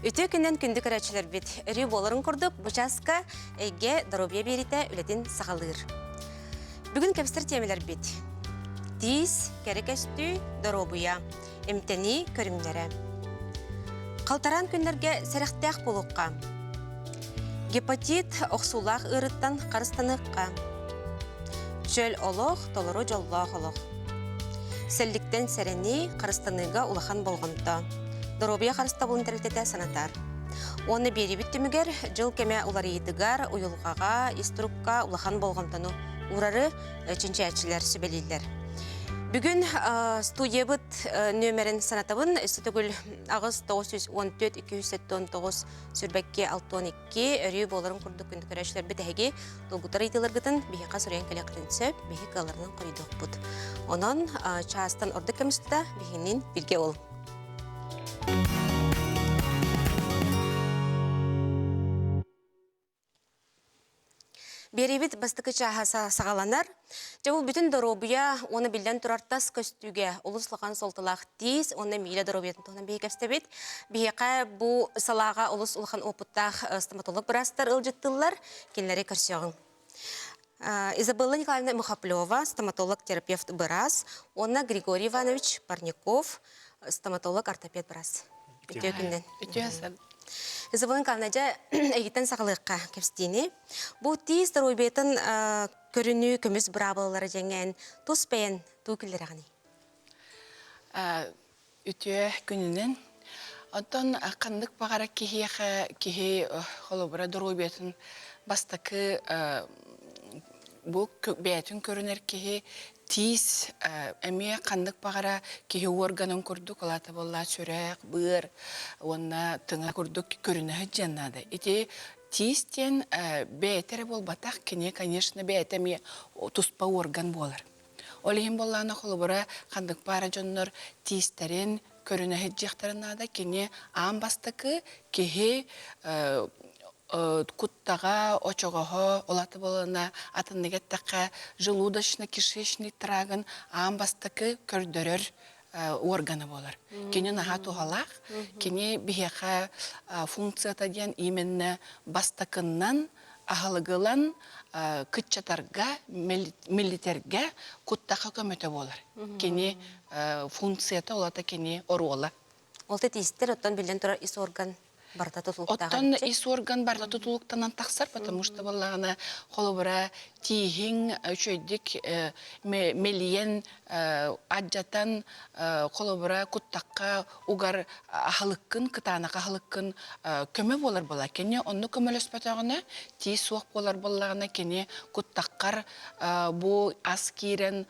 Үтүө күнүнэн күндү көрөөччүлэрбит! Өрүү буоларын курдук, бу чааска Эйгэ доруобуйа биэриитэ үлэтин саҕалыыр. Бүгүн кэпсэтэр тиэмэлэрбит Тиис, кэрэ көстүү, доруобуйа, эмтэнии көрүҥнэрэ. Халтараан күннэргэ сэрэхтээх буолуохха. Гепатит охсуулаах ыарыттан харыстаныахха. Чөл олох, толору дьоллоох олох. Сэлликтэн сэрэнии, харыстаныыга улахан болҕомто. Доруобуйа харыстабылын тэрилтэтэ санатар. Уонна биэриибит түмүгэр дьыл кэмэ уларыйыытыгар, уйулҕаҕа, ис турукка улахан болҕомтону уурары чинчийээччилэр сүбэлииллэр. Бүгүн студиябыт нүөмэрин санатабын. Өссө төгүл 8 914 279 сүрбэкки 62 өрүү буоларын курдук күндү көрөөччүлэрбит эһиги долгутар ыйытыыларгытын биһиэхэ суруйан кэлиэххитин сөп, биһи кыалларынан хоруйдуохпут. Онон чаастан ордук кэм устата биһигинниин бииргэ ол. Биэриибит бастакы чааһа саҕаланар. Дьэ бу бүтүн доруобуйа уонна биллэн турар тас көстүүгэ олус улахан суолталаах тиис уонна миилэ доруобуйатын туһунан биһиги кэпсэтэбит. Биһиэхэ бу салааҕа олус улахан опыттаах стоматолог быраастар ыалдьыттыыллар. Кинилэри көрсүөҕүҥ. Изабелла Николаевна Мухоплева, стоматолог-терапевт быраас, уонна Григорий Иванович Парников, стоматолог-ортопед быраас. Үтүө күннэн. Үтүө Изабелла Николаевна, дьэ, эйигиттэн саҕалыахха кэпсэтиини. Бу тиис доруобуйатын көрүнүү көмүс быраабылалара дьэҥээн тус бэйэн туу киллэрэҕиний? Үтүө күнүнэн. Оттон ханнык баҕарар киһиэхэ киһи холобура доруобуйатын бастакы бу бэйэтин көрүнэр киһи тиис эмиэ ханнык баҕара киһи уорганын курдук улаата буоллаа сүрэх, быар уонна тыҥа курдук көрүнэ сылдьыан наада. Ити тиис диэн бэйэтэ эрэ буолбатах, кини, конечно, бэйэтэ эмиэ туспа уорган буолар. Ол иһин буоллаҕына, холобура, ханнык баара дьоннор тиистэрин көрүнэ сылдьыахтарын наада. Кини аан бастакы киһи куттаҕа, очоҕоһо, улата буолана атыннык эттэххэ, желудочно-кишечный трагын аан бастакы көрдөрөр органа буолар. Кини наһаа туһалаах. Кини биһиэхэ функцията диэн именно бастакыннан аһылыгылан кыччатарга, миллитэргэ куттаха көмөтө буолар. Кини функцията, олата кини оруола. Ол тиистэр оттон биллэн турар ис орган барыта тутулуктаах Оттон ис орган барыта тутулуктанан тахсар, потому что буоллаҕына холобура тииһиҥ үчүгэйдик мэлийэн адьатан холобура куттахха угар аһылыккын кытаанах аһылыккын көмө буолар буолар кини онно көмөлөспөтөҕүнэ тиис суох буолар буоллаҕына кини куттаххар бу ас киирэн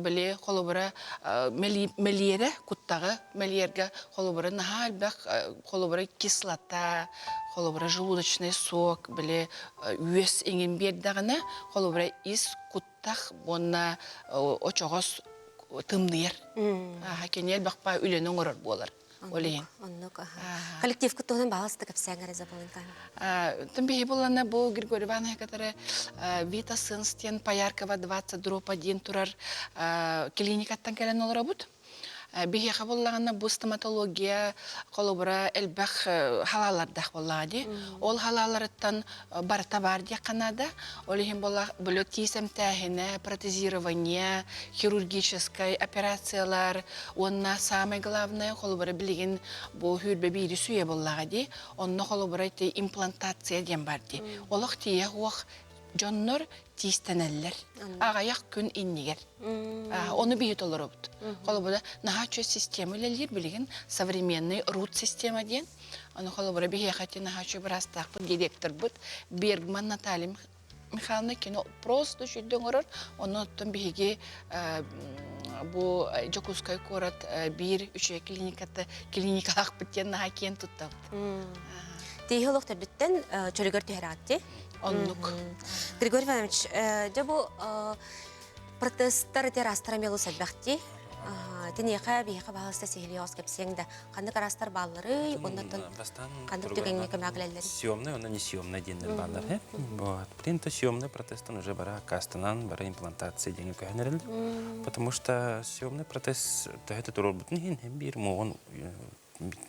били холобура мэлиэрэ куттаҕы мэлиэргэ холобура наһаа элбэх холобура кислота холобура желудочный сок били үөс иҥин биэрдэҕинэ холобура ис куттах уонна очоҕос тымныйар кини элбэх үлэни оҥорор буолар ол иһин оннук коллективкыт туһунан баҕаласта кэпсээҥ эрэ Заболонька Тым биһи буллана бу Григорий Иванович кытары Вита Сынс диэн Пояркова 20 дроп 1 турар клиникаттан кэлэн олоробут. Биһиэхэ буоллаҕына бу стоматология холобура элбэх халаалардаах буоллаҕа дии. Ол халааларыттан барыта баар диэххэ наада. Ол иһин буоллах бөлөк тиис эмтээһинэ, протезирование, хирургическай операциялар уонна самое главное холобура билигин бу хүүрбэ биири сүүйэ буоллаҕа дии. Онно холобура ити имплантация диэн бар дии. Олох тиийэх уох дьоннор тиистэнэллэр. Аҕыйах күн иннигэр. Ону биһи толоробут. Холобура, наһаа үчүгэй система үлэлиир билигин современный рут система диэн. Ону холобура биһиэхэ ити наһаа үчүгэй быраастаахпыт, директорбыт Бергман Наталья Михайловна кини просто үчүгэй оҥорор. Онон оттон биһиги бу Дьокуускай куорат биир үчүгэй клиниката клиникалаахпыт диэн наһаа киэн туттабыт. Тииһи олох төрдүттэн чөлүгэр түһэрээҕитти. Оннук. Григорий Иванович, дьэ бу протезтар ити араастара эмиэ олус элбэхтии. Тиниэхэ биһиэхэ баһаалыста сиһилии оҕус кэпсиэҥ да ханнык араастар баалларый оннуттан ханнык түгэҥҥэ көмөҕө кэлэллэрий? Съемный уонна несъемный диэннэр бааллар. Вот. Блин, то съемный протезтан уже бара аккаастанан, бара имплантация диэҥҥэ көһөн эрэллэр. Потому что съемный протез төһө да туруорбутун иһин биир муоҕун.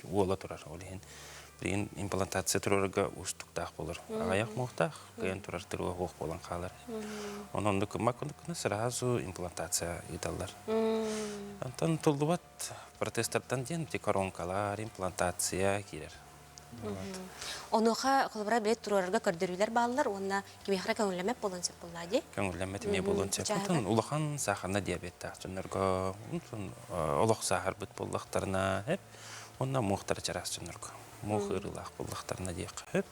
уола турар. Ол иһин билигин имплантация турарга уустуктаах буолар. Аҕыйах муохтаах, кыайан турар тыруга суох буолан хаалар. Онон оннук гыммак сразу имплантация ыыталлар. Онтон туллубат протезтартан диэн ити коронкалар, имплантация киирэр. Онуоха холобура билет туруорарга көрдөрүүлэр бааллар уонна кимиэхэ көҥүллэммэт буолуон сөп буоллаа дии. Көҥүллэммэт эмиэ буолуон сөп. Онтон улахан саахарна диабеттаах дьоннорго олох сааһырбыт буоллахтарына эп уонна муохтара чараас дьоннорго муох ыарыылаах буоллахтарына диэххэ сөп.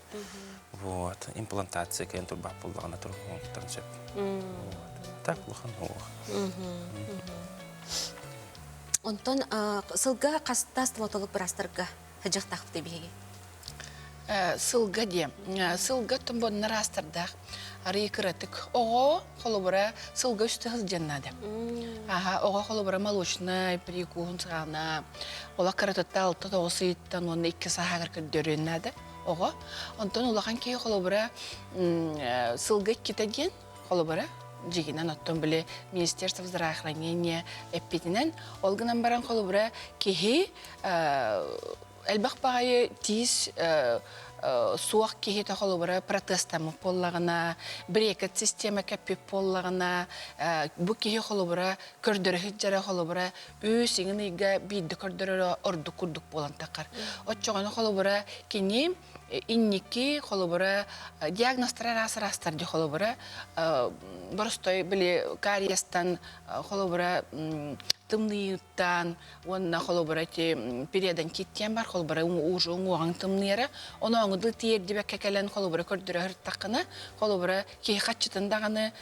Вот имплантация кэлэн турбат буоллаҕына туруохтарын сөп. Так улахан уох. Онтон сылга хаста стоматолог быраастарга сылдьыахтаахпытый биһиги? Сылга диэ. Сылга томбоннор аастардаах арыый кыратык. Оҕо холобура сылга үстэ сылдьан наада. Аха, оҕо холобура молочнай прикуһун саҕана ола кыратытта 6-9 ыйыттан уонна 2 сааһыгар көрдөрүөн наада оҕо. Онтон улахан киһи холобура сылга иккитэ диэн холобура дьигинэн оттон били Министерство здравоохранения эппитинэн ол гынан баран холобура киһи элбэх баҕайы тиис суох киһитэ холобура протестаммыт буоллаҕына брекет система кэппит буоллаҕына бу киһи холобура көрдөрө сылдьара холобура үс иҥин ыйга биирдэ көрдөрөрө ордук курдук буолан таххар оччоҕуна холобура кини инники холобура диагнозтара араас араастар дии холобура боростой били кариестан холобура тымныйыыттан уонна холобура ити периодонтит диэн бар холобура уже уҥуоҕуҥ тымныйара онооҥу тиэрдибэккэ кэлэн холобура көрдөрө сырыттаххына холобура киһи хаччытын даҕаны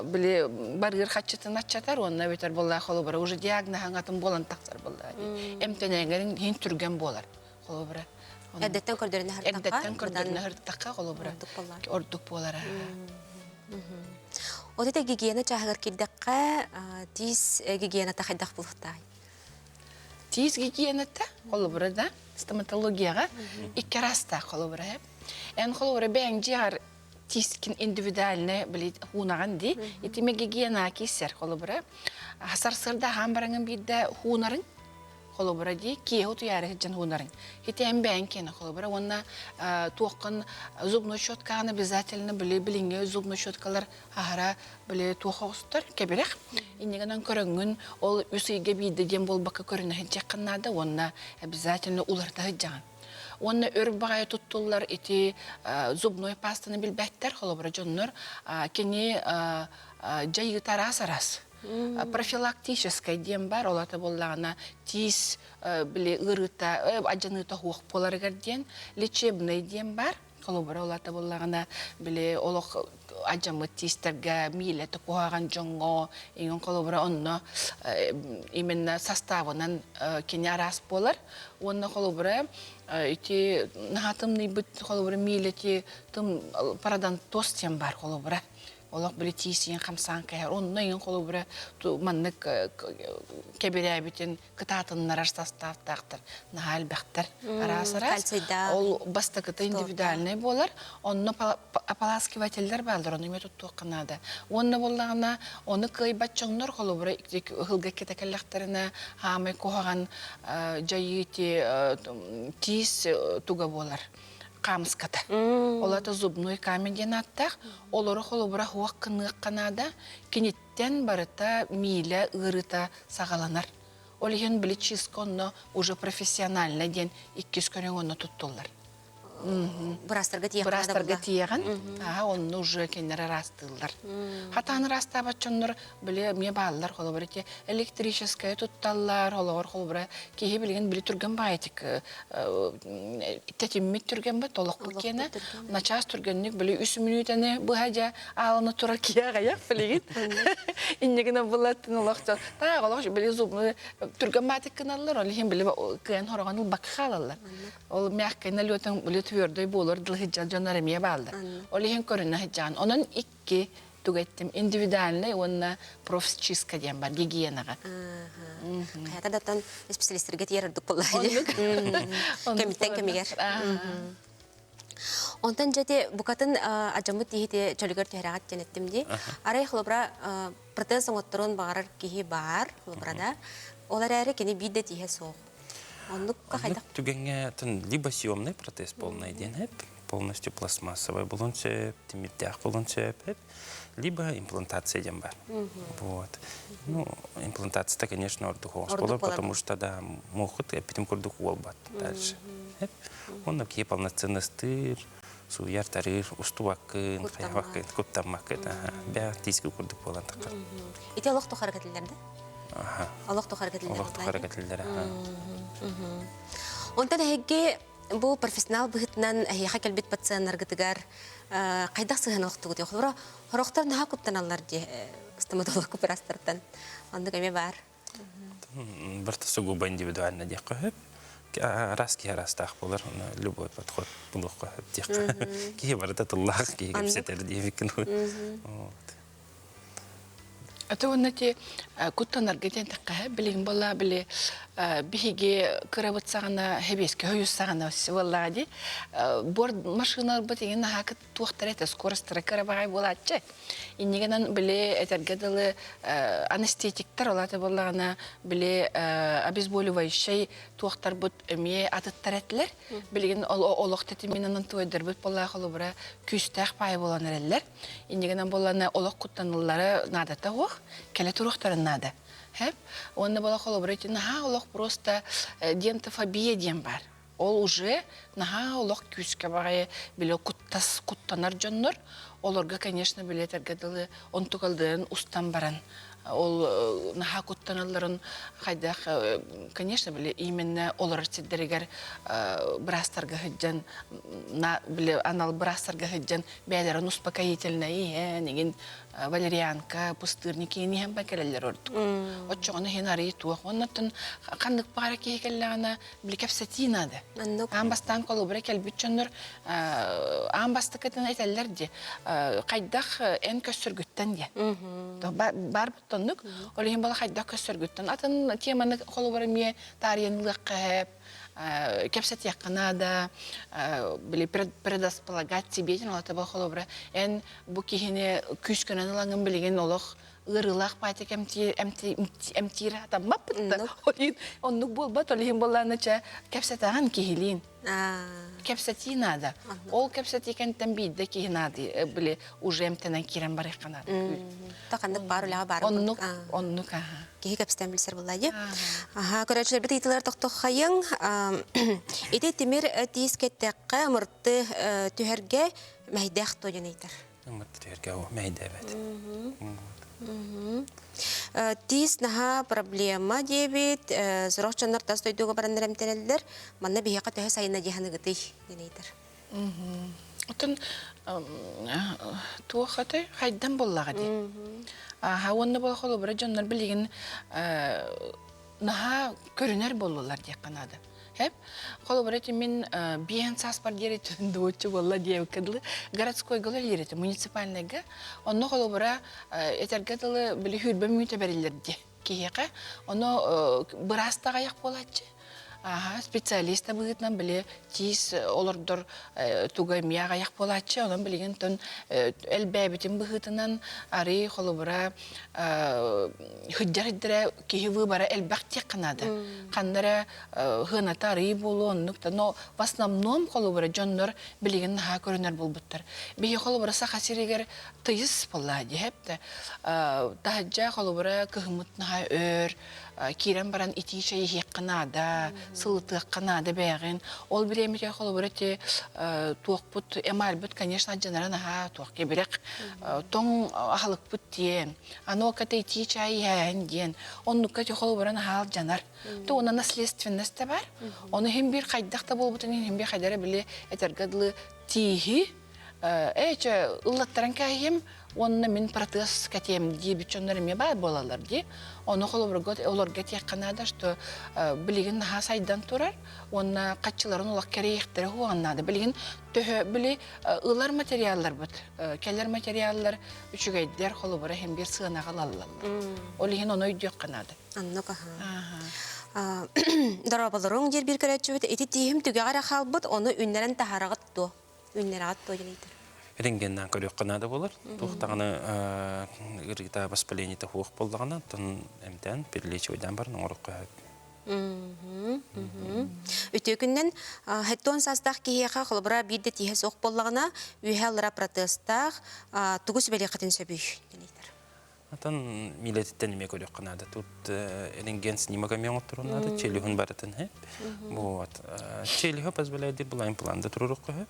били барыыр хаччытын аччатар уонна эбэтэр буоллаа холобура уже диагноһаҥ атын буолан тахсар буоллаа дии эмтэнэҥҥин иһин түргэн буолар холобура Эрдэттэн көрдөрүнэ сырыттахха эрдэттэн көрдөрүнэ сырыттахха холобура ордук буолара Вот это гигиена чааһыгар киирдэххэ тиис гигиената хайдах буолуохтаай? Тиис гигиената холобура да стоматологияҕа икки араастаах холобура эн холобура бэйэҥ дьиэҕэр тиискин индивидуальный били хуунаҕын дии итиме гигиена кииссэр холобура сарсыарда аһаан бараҥын биирдэ хуунарыҥ холобура дии киэһэ утуйаары сылдьан уунарыҥ ити эн бэйэҥ киэнэ холобура уонна туоххун зубной щеткаҕын обязательно били билиҥҥи зубной щеткалар аһара били туох оҕустар кэбирэх иннигинэн көрөҥҥүн ол үс ыйга биирдэ диэн буолбакка көрүнэ сылдьыаххын наада уонна обязательно уларыта сылдьаҕын уонна өр баҕайы туттуллар ити зубной пастаны билбэттэр холобура дьоннор кини дьайыыта араас араас Профилактическай диэн бар, ол ата буоллаҕына тиис били ыарыыта, адьаныыта суох буоларыгар диэн, лечебный диэн бар. Холобура, ол ата буоллаҕына били олох адьаммыт тиистэргэ миилэтэ куһаҕан дьоҥҥо, иҥин холобура онно именно составынан кини араас буолар. Уонна холобура ити наһаа тымныйбыт холобура миилэти тым парадонтоз диэн бар холобура. Олох били тиисийэн хамсаан кэһэр. Онно иҥин холобура маннык кэбирээбитин кытаатыннарар составтаахтар наһаа элбэхтэр. Араас-араас. Ол бастакыта индивидуальнай буолар. Онно ополаскивателлэр бааллар, ону эмиэ туттуохха наада. Уонна буоллаҕына, ону кыайбат дьоҥнор холобура ыһылга кэтэ кэллэхтэринэ хаамай куһаҕан дьайыы тиис туга буолар. Хаамыската. Ол аата зубной камень диэн ааттаах. Олору холобура суох гыныахха наада. Киниттэн барыта миилэ ыарыыта саҕаланар. Ол иһин били чистка онно уже профессионально диэн иккис көрүҥ онно туттуллар. Быраастарга тиийэххэ Быраастарга тиийэҕин, аха онно уже кинилэр ыраастыыллар. Хатаан ыраастаабат дьоннор били эмиэ бааллар холобура ити электрическое тутталлар, олоҕор холобура киһи билигин били түргэн баайытык тэтиммит түргэн бат олохпут киэнэ начаас түргэнник били үс мүнүүтэни быһа дьэ аалана турар киһи аҕыйах билигин иннигинэ булаттын олох таах олох били зубны түргэн баатык гыналлар ол иһин били кыайан хороҕон ылбакка хаалаллар ол мягкай налетын били твердой буолар дылы сылдьар дьоннор эмиэ бааллар ол иһин көрүнэ сылдьаҕын онон икки тугэттим индивидуальный уонна профчистка диэн бар гигиенаҕа. Хайата даттан специалистерге тиийэр ордук буолла. Кэмиттэн кэмигэр. Онтон дьэти букатын адьаммыт тиһити чөлүгэр түһэрэҕит диэн эттим дии. Арай холобура протез оҥотторун баҕарар киһи баар холобура да. Ол эрээри кини биир да тииһэ суох. Оннукка Оннук хайдах? түгэҥҥэ тын либо съемный протез полный диэн эп, полностью пластмассовый булун сөп, тимирдээх булун сөп, эп, либо имплантация диэн бар. Вот. Ну, имплантация конечно, ордук оҕус Ордук болор, болар. потому что да, муохут эппитим курдук уолбат дальше. Эп. Онно киһи полноценно ыстыыр, сууйар, тарыыр, устубаккын, Куттаммат. хайабаккын, куттаммаккын, бэҕ тиискэ курдук буолан таххар. Ити олох тухары кэтиллэр да? Аха. Олох тухары кэтиллэр Олох тухары кэтиллэр, аха. Онтон эһиги бу профессионал быһыытынан эһиэхэ кэлбит пациеннаргытыгар хайдах сыһыан олохтугут? Холобура, сорохтор наһаа куттаналлар дии стоматолог быраастартан. Оннук эмиэ баар. Барыта сугубо индивидуально диэххэ сөп. Араас киһи араастаах буолар, любой подход булуохха сөп диэххэ. Киһи барыта тыллаах, киһи кэпсэтэр диэбиккин. Вот. Аты уонна ти куттанарга диэн тэххэ билигин буолла били биһиги кырабыт саҕана хэбиэскэ хойус саҕана буоллаҕа дии бор машиналарбыт иҥин наһаа туохтара этэ скоростара кырабаҕай буолааччы иннигинэн били этэргэ дылы анестетиктар ол ата буоллаҕына били обезболивающай туохтарбыт эмиэ атыттар этилэр билигин олох тэтиминэн туойдарбыт буоллаах холобура күүстээх паай буолан эрэллэр Иннигинэн буоллаҕына олох куттаныллара наадата суох, кэлэ туруохтарын наада. Хэп. Уонна буола холобура ити наһаа олох просто дентофобия диэн баар. Ол уже наһаа олох күүскэ баҕайы били куттас куттанар дьоннор олорго, конечно, били этэргэ дылы онтукалдарын устан баран ол наһаа куттаналларын хайдах, конечно, били именно олорор сирдэригэр быраастарга сылдьан били анал быраастарга сылдьан бэйэлэрин успокоительнай иһэн игин валерианка пустырник иһин иһэн кэлэллэр ордук оччоҕуна иһин арыйы туох оннуттан ханнык баара киһи кэллэҕинэ били кэпсэтии наада аан бастаан холобура кэлбит дьоннор аан бастакытын этэллэр ди хайдах эн көссөргүттэн диэн бар буттоннук ол иһин бала хайдах көссөргүттэн атын теманы холобура эмиэ таарыйан ылыахха хэп кэпсэтиэххэ наада, били предрасполагать себе диэн олата холобура эн бу киһини күүскүнэн ылаҥын билигин олох ыарыылаах паатик эмтиир атаммаппыт да оннук буолбат ол иһин буоллаана чэ кэпсэтэҕин киһилиин кэпсэтии наада ол кэпсэтии кэнтэн биирдэ киһи наада били уже эмтэнэн киирэн барыахха наада Ханнык баар үлэҕэ баар оннук оннук аха киһи кэпсэтэн билсэр буолла дии. Аха, көрөөччүлэрбит ыйытыылар тохтоххайыҥ. Ити тимир тиис кэттэххэ ымырты түһэргэ мэһэйдээх туо диэн ыйытар. Ымырты түһэргэ о мэһэйдээбэт. Тиис наһаа проблема диэбит. Сорох дьоннор тас дойдуга бараннар эмтэнэллэр. Манна биһиэхэ төһө сайына дии саныгытый диэн ыйытар. Оттон туох этэй хайдан буоллаҕа дии. Ааһа уонна буола холобура дьоннор билигин наһаа көрүнэр буоллулар диэххэ наада. Хэп холобура ити мин биэһэн сааспар диэри дуоччу буолла диэбиккэ дылы городскойга үлэлиир этим муниципальнайга. Онно холобура этэргэ дылы били сүүрбэ мүнүүтэ бэриллэр дии киһиэхэ. Ону быраас да аҕыйах буолааччы. Аха, специалист да быһыытынан били тиис олордор туга эмиэ аҕыйах буолааччы. Онон билигин тон элбээбитин быһыытынан арый холобура сылдьар киһи выбора элбэх диэххэ наада. Ханна эрэ сыаната арый буолуо оннук да. Но в основном холобура дьоннор билигин наһаа көрүнэр буолбуттар. Биһи холобура Саха сиригэр тыйыс буолла диэп да таһырдьа холобура кыһыммыт наһаа өр киирэн баран итии чэй иһиэххэ наада, сылытыахха наада бэйэҕин. Ол бириэмэтигэр холобура ити туохпут эмальбыт, конечно, алдьанара наһаа туох кэбирэх тоҥ аһылыкпыт диэн. Аны ол ката итии чай иһээһин диэн. Оннукка ити холобура наһаа алдьанар. То уонна наследственность да бар. Ону иһин биир хайдах да буолбутун иһин биир хайдара били этэргэ дылы тииһи ээ чэ ыллаттаран кээһиэм уонна мин протез кэтиэм диэбит дьоннор эмиэ баар буолаллар дии. Ону холобурга олорго этиэххэ наада, что билигин наһаа сайдан турар уонна хаччыларын олох кэрэйиэхтэрэ уһуоҕун наада. Билигин төһө били ылар материалларбыт, кэлэр материаллар үчүгэйдэр, холобура иһин биир сыанаҕа ылаллаллар. Ол иһин ону өйдүөххэ наада. Оннук аһаа. Дорооболоруҥ диир биир көрөөччүбүт ити тииһим түгэҕэр хаалбыт, ону үннэрэн таһаараҕыт дуо? Үннэрэҕит дуо диэн ыйытар. Рентгеннээн көрүөххэ наада буолар. Туох даҕаны ыарыыта воспалениета суох буоллаҕына, оттон эмтээн, перелечивайдаан баран оҥоруохха сөп. Үтүө күннэн хэттуон саастаах киһиэхэ холобура биир да тииһэ суох буоллаҕына, үөһэ аллара протезтаах тугу сүбэлиэххитин сөбүй? Атын милетиттен эмиэ көрүөххэ наада. Тут рентген снимок эмиэ оҥотторуон наада. Челюһун барытын хэп. Вот. Челюһу позволяет была имплант турурук хөп.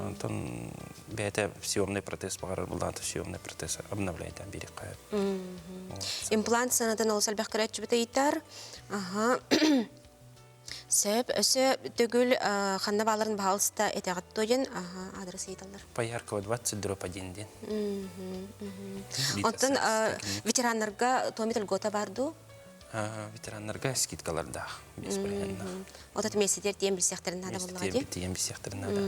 Онтон бэйэтэ съемный протез баҕарар булаата съемный протез обновляет бириэххэ хөп. Имплант сыанатын олус элбэх көрөөччүбүт ыйытар. Аха. Сөп, өссө төгүл ханна бааларын баһаалыста этэҕит дуо диэн адрес ыйыталлар. Пояркова 20 дробь 1 диэн. Оттон ветераннарга туомит льгота бар дуу? Ветераннарга скидкалардаах, 5%. Отот миэстэтигэр тиийэн билсиэхтэрин наада буоллаҕа дии? Тиийэн билсиэхтэрин наада.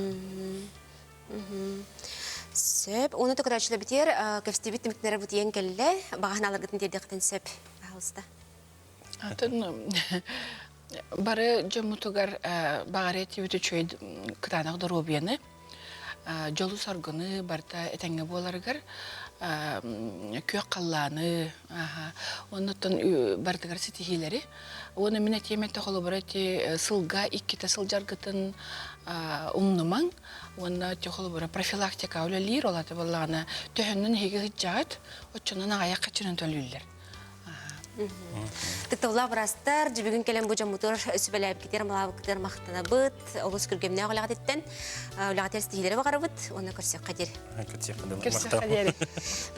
Сөп. Уонна төкөрөөччүлэрбитигэр кэпсэтиибит түмүктэнэрэ бу тиийэн кэллэ. Баҕа санааларгытын тиэрдиэххитин сөп. Пожалуйста. Атын бары дьоммутугар баҕар этибит үчүгэй кытаанах доруобуйаны, дьолу-соргуну барыта этэҥҥэ буоларыгар күөх халлааны, оннуттан барытыгар ситиһиилэри. Уонна мин этиэм этэ холобура ити сылга иккитэ сылдьаргытын умнумаҥ уонна ити холобура профилактика үлэлиир, ол аты буоллаҕына төһөннөн эһиги сылдьаҕыт, оччонон аҕыйах хаччынан төлүүллэр. Тыктабыллаах быраастар, бүгүн кэлэн бу дьоммутугар сүбэлээбиккитигэр, малаабыккытыгар махтанабыт. Олус күргэмнээх үлэҕититтэн үлэҕитигэр ситиһиилэри баҕарабыт уонна көрсүөххэ диэри. Көрсүөххэ диэри.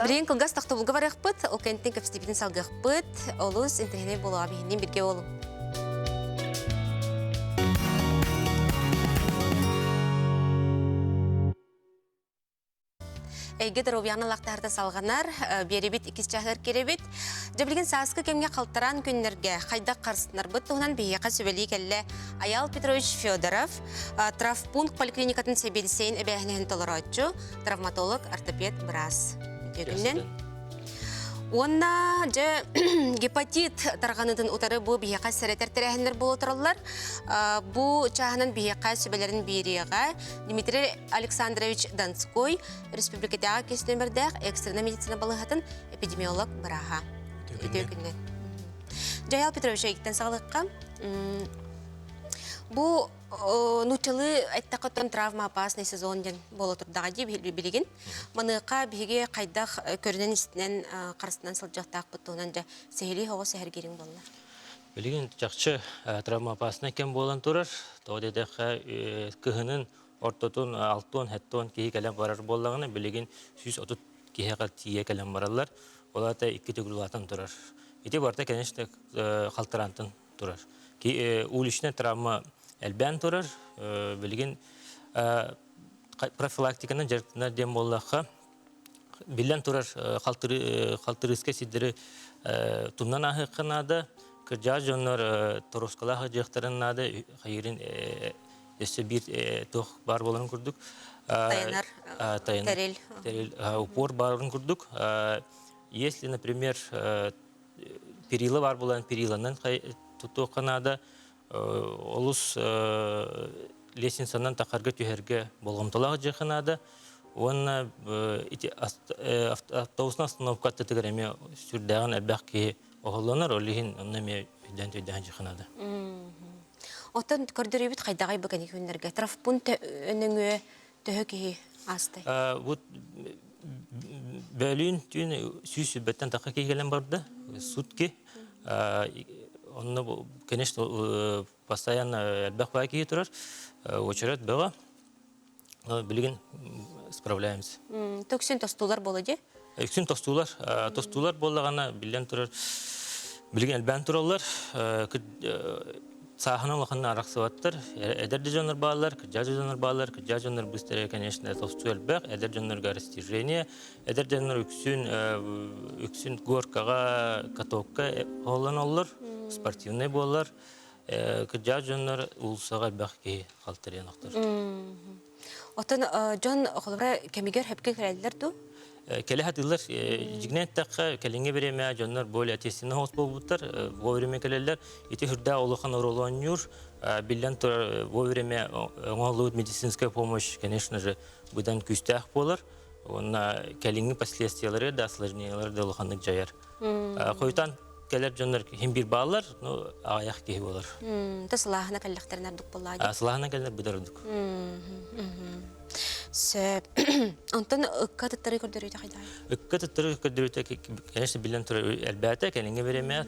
Билигин кылгас тохтобулга барыахпыт, ол кэнниттэн кэпсэтиибитин салгыахпыт. Олус интэриэһинэй буолуоҕа биһиннин биргэ буолуҥ. Эйгэ доруобуйаны лахтаһарда салҕанар, биэрибит иккис чаһыгар кирэбит. Дьэ билигин сааскы кэмҥэ халтараан күннэргэ хайдах харыстынарбыт туһунан биһиэхэ сүбэлии кэллэ Айаал Петрович Федоров, травмпункт поликлиникатын сэбиэдиссэйин эбээһинэһин толорооччу, травматолог, ортопед, быраас. Үтүө күнүнэн. Уонна дьэ гепатит тарҕаныытын утары бу биһиэхэ сэрэтэр тэрээһиннэр буола тураллар. Бу чааһынан биһиэхэ сүбэлэрин биэриэҕэ Дмитрий Александрович Донской, республикатааҕы кис нүөмэрдээх экстреннай медицина балыыһатын эпидемиолог бырааһа. Үтүө күнүнэн. Дьайал Петрович эйгиттэн саҕалыахха. Бу нууччалыы эттэххэ оттон травма опасный сезон диэн буола турдаҕа дии билигин. Маныаха биһиги хайдах көрүнэн-истинэн харыстынан сылдьыахтаахпыт туһунан дьэ сиһилии оҕо сэһэргиириҥ буоллар. Билигин чахчы травма опасный кэм буолан турар. Тоҕо диэтэххэ кыһынын ортотун 60-70 киһи кэлэн барар буоллаҕына, билигин 130 киһиэхэ тиийэ кэлэн бараллар. Ол аата икки төгүл улаатан турар. Ити барыта, конечно, халтараантан турар. Уличная травма элбээн турар. Билигин профилактиканан дьарыктанар диэн буоллахха, биллэн турар халтырыыска сирдэри тумнан ааһыахха наада. Кырдьаҕас дьоннор торуоскалаах сылдьыахтарын наада, хайыырын өссө биир туох баар буоларын курдук. Тайанар тэрил. Тэрил, упор баарын курдук. Если, например, перила баар буолан периланан тутуохха наада. Олус лестницанан тахарга түһэргэ болҕомтолоох дьиэхэ наада. Уонна ити автобусна остановка аттытыгар эмиэ сүрдээҕин элбэх киһи оһоллонор, ол иһин онно эмиэ өйдөөн төйдөөн дьиэхэ наада. Оттон көрдөрүүбүт хайдаҕай бу кэнники күннэргэ? Травмпункт нөҥүө төһө киһи аастай? Вот бөлүүн түүн 120-тэн тахха киһи кэлэн барда, сутки. Онно, конечно, постоянно элбэх баа киһи турар, очередь бөҕө. Билигин справляемся. Төксүн тостуулар буола дии? Үксүн тостуулар. Тостуулар буоллаҕына, биллэн турар, билигин элбээн тураллар. Сааһынан улаханна арахсыбаттар. Эдэр да дьоннор бааллар, кырдьаҕас дьоннор бааллар. Кырдьаҕас дьоннор быстарыга, конечно, тостуу элбэх. Эдэр дьоннорго растяжение. Эдэр дьоннор үксүн үксүн горкаҕа, катокка оһоллоноллор, спортивный буолар. Кырдьаҕас дьоннор уулуссаҕа элбэх киһи халтарыйан охтор. Оттон дьон холобура кэмигэр сөпкө кэлэллэр дуу? Кэлэ сатыыллар. Дьиҥинэн эттэххэ, кэлиҥҥи бириэмэ дьоннор более ответственный соҕус буолбуттар, вовремя кэлэллэр. Ити сүрдээх улахан оруолу оонньуур. Биллэн турар, вовремя оҥоһуллубут медицинская помощь, конечно же, быдан күүстээх буолар. Уонна кэлиҥҥи последствиялары да, осложнениялары да улаханнык дьайар. Хойутаан кэлэр дьоннор хим бир баалар, ну аҕыйах киһи болар. Та сылааһына кэллэхтэрин ордук буоллаа дии. Сылааһына кэллэр быдар ордук. Сөп. Онтон ыкка тыттары көрдөрүүтэ хайдаа? Ыкка тыттары көрдөрүүтэ, конечно, биллэн турар элбээтэ, кэлиҥҥи бириэмэ,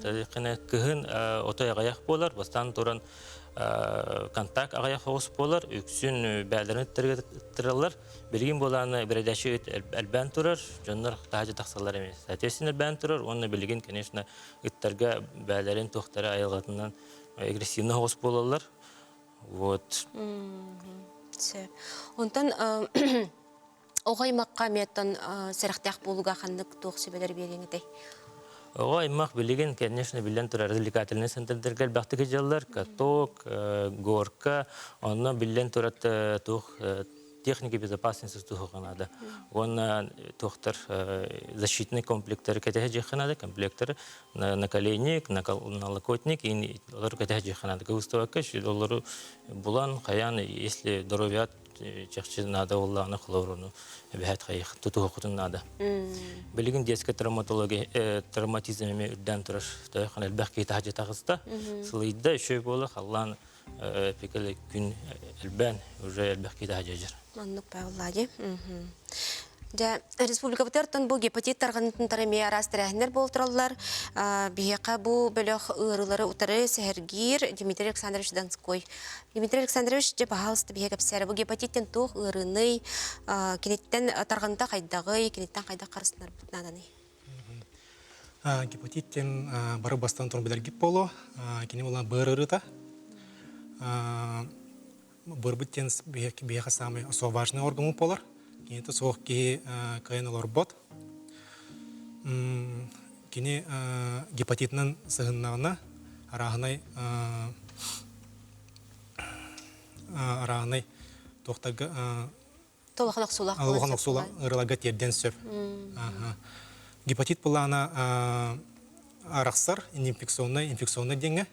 кыһын отой аҕыйах буолар, бастаан туран контакт аҕыйах оҕус буолар, үксүн бээлэрин ыттыраллар. Билигин буолааны бэрэдээччи элбээн турар, дьоннор таһдьа тахсаллар эмиэ. Соответственно, элбээн турар уонна билигин, конечно, ыттарга бээлэрин туохтара айылҕатынан агрессивный оҕус буолаллар. Вот. Сөп. Онтон оҕо аймахха эмиэттэн сэрэхтээх буолууга ханнык туох сүбэлэр биэриэҥ этэй? Оҕо аймах билигин, конечно, биллэн турар, развлекательный центрдэргэ элбэхтик сылдьаллар, каток, горка, онно биллэн турар туох техника безопасности туһуга наада. Уонна туохтар защитный комплекттары кэтэһэ дьиэххэ наада, комплекттары наколенник, налокотник, олору кэтэһэ дьиэххэ наада. Кыбыстыбакка олору булан, хайаан, если здоровья чахчы наада буоллаҕына холобуруну эбэһээт хайых тутуһуоххутун наада. Билигин детская травматология травматизм эмиэ үрдээн турар. Тойхон элбэх киһи таһдьа таҕыста. Сылыйда, үчүгэй буола, халлаан пикэл күн элбээн, уже элбэх киһи таһдьа дьар. Оннук бааллаа Дьэ, республикабытыгар бу гепатит тарҕанытын эмиэ араас тэрээһиннэр буолтураллар. Биһиэхэ бу бөлөх ыарыылары утары сэһэргиир Дмитрий Александрович Донской. Дмитрий Александрович, дьэ, пожалуйста, биһиэхэ кэпсээрэ. Бу гепатиттен туох ыарыыный, киниттэн тарҕаныта хайдаҕый, киниттэн хайдах харыстанарбыт нааданый? Гепатит диэн бары бастан туран билэргит буолуо. Кини буолан быар ыарыыта. Бырбыт диэн биһиэхэ саамай особо важный орган буолар. Кинитэ суох киһи кыайан олорбот. Кини гепатитынан сыһыннаҕына арааһынай арааһынай туохтарга Толохон охсуулаах Олохон охсуулаах ыарыыларга тиэрдиэн сөп. Гепатит былаана арахсар инфекционнай инфекционнай диэҥҥэ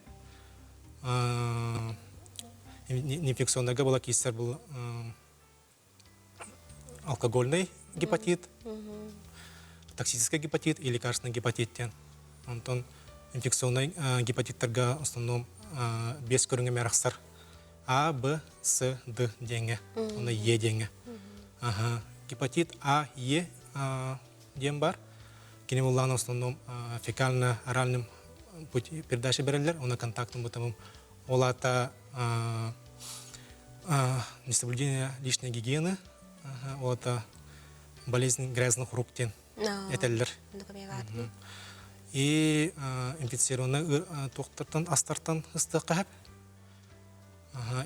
инфекционнайга была киирсэр был алкогольный гепатит, токсический гепатит и лекарственный гепатит диэн. Онтон инфекционный гепатиттарга в основном без көрүҥэ арахсар А, Б, С, Д диэҥҥэ, уонна Е диэҥҥэ. Гепатит А, Е диэн бар. Кини буллаҕына в основном фекально-оральным пути передачи берэллэр, уонна контактным бытовым. Ол аата несоблюдение личной гигиены, ол аата болезнь грязных рук диэн этэллэр. И инфицированный туохтартан астартан ыстыахха сөп.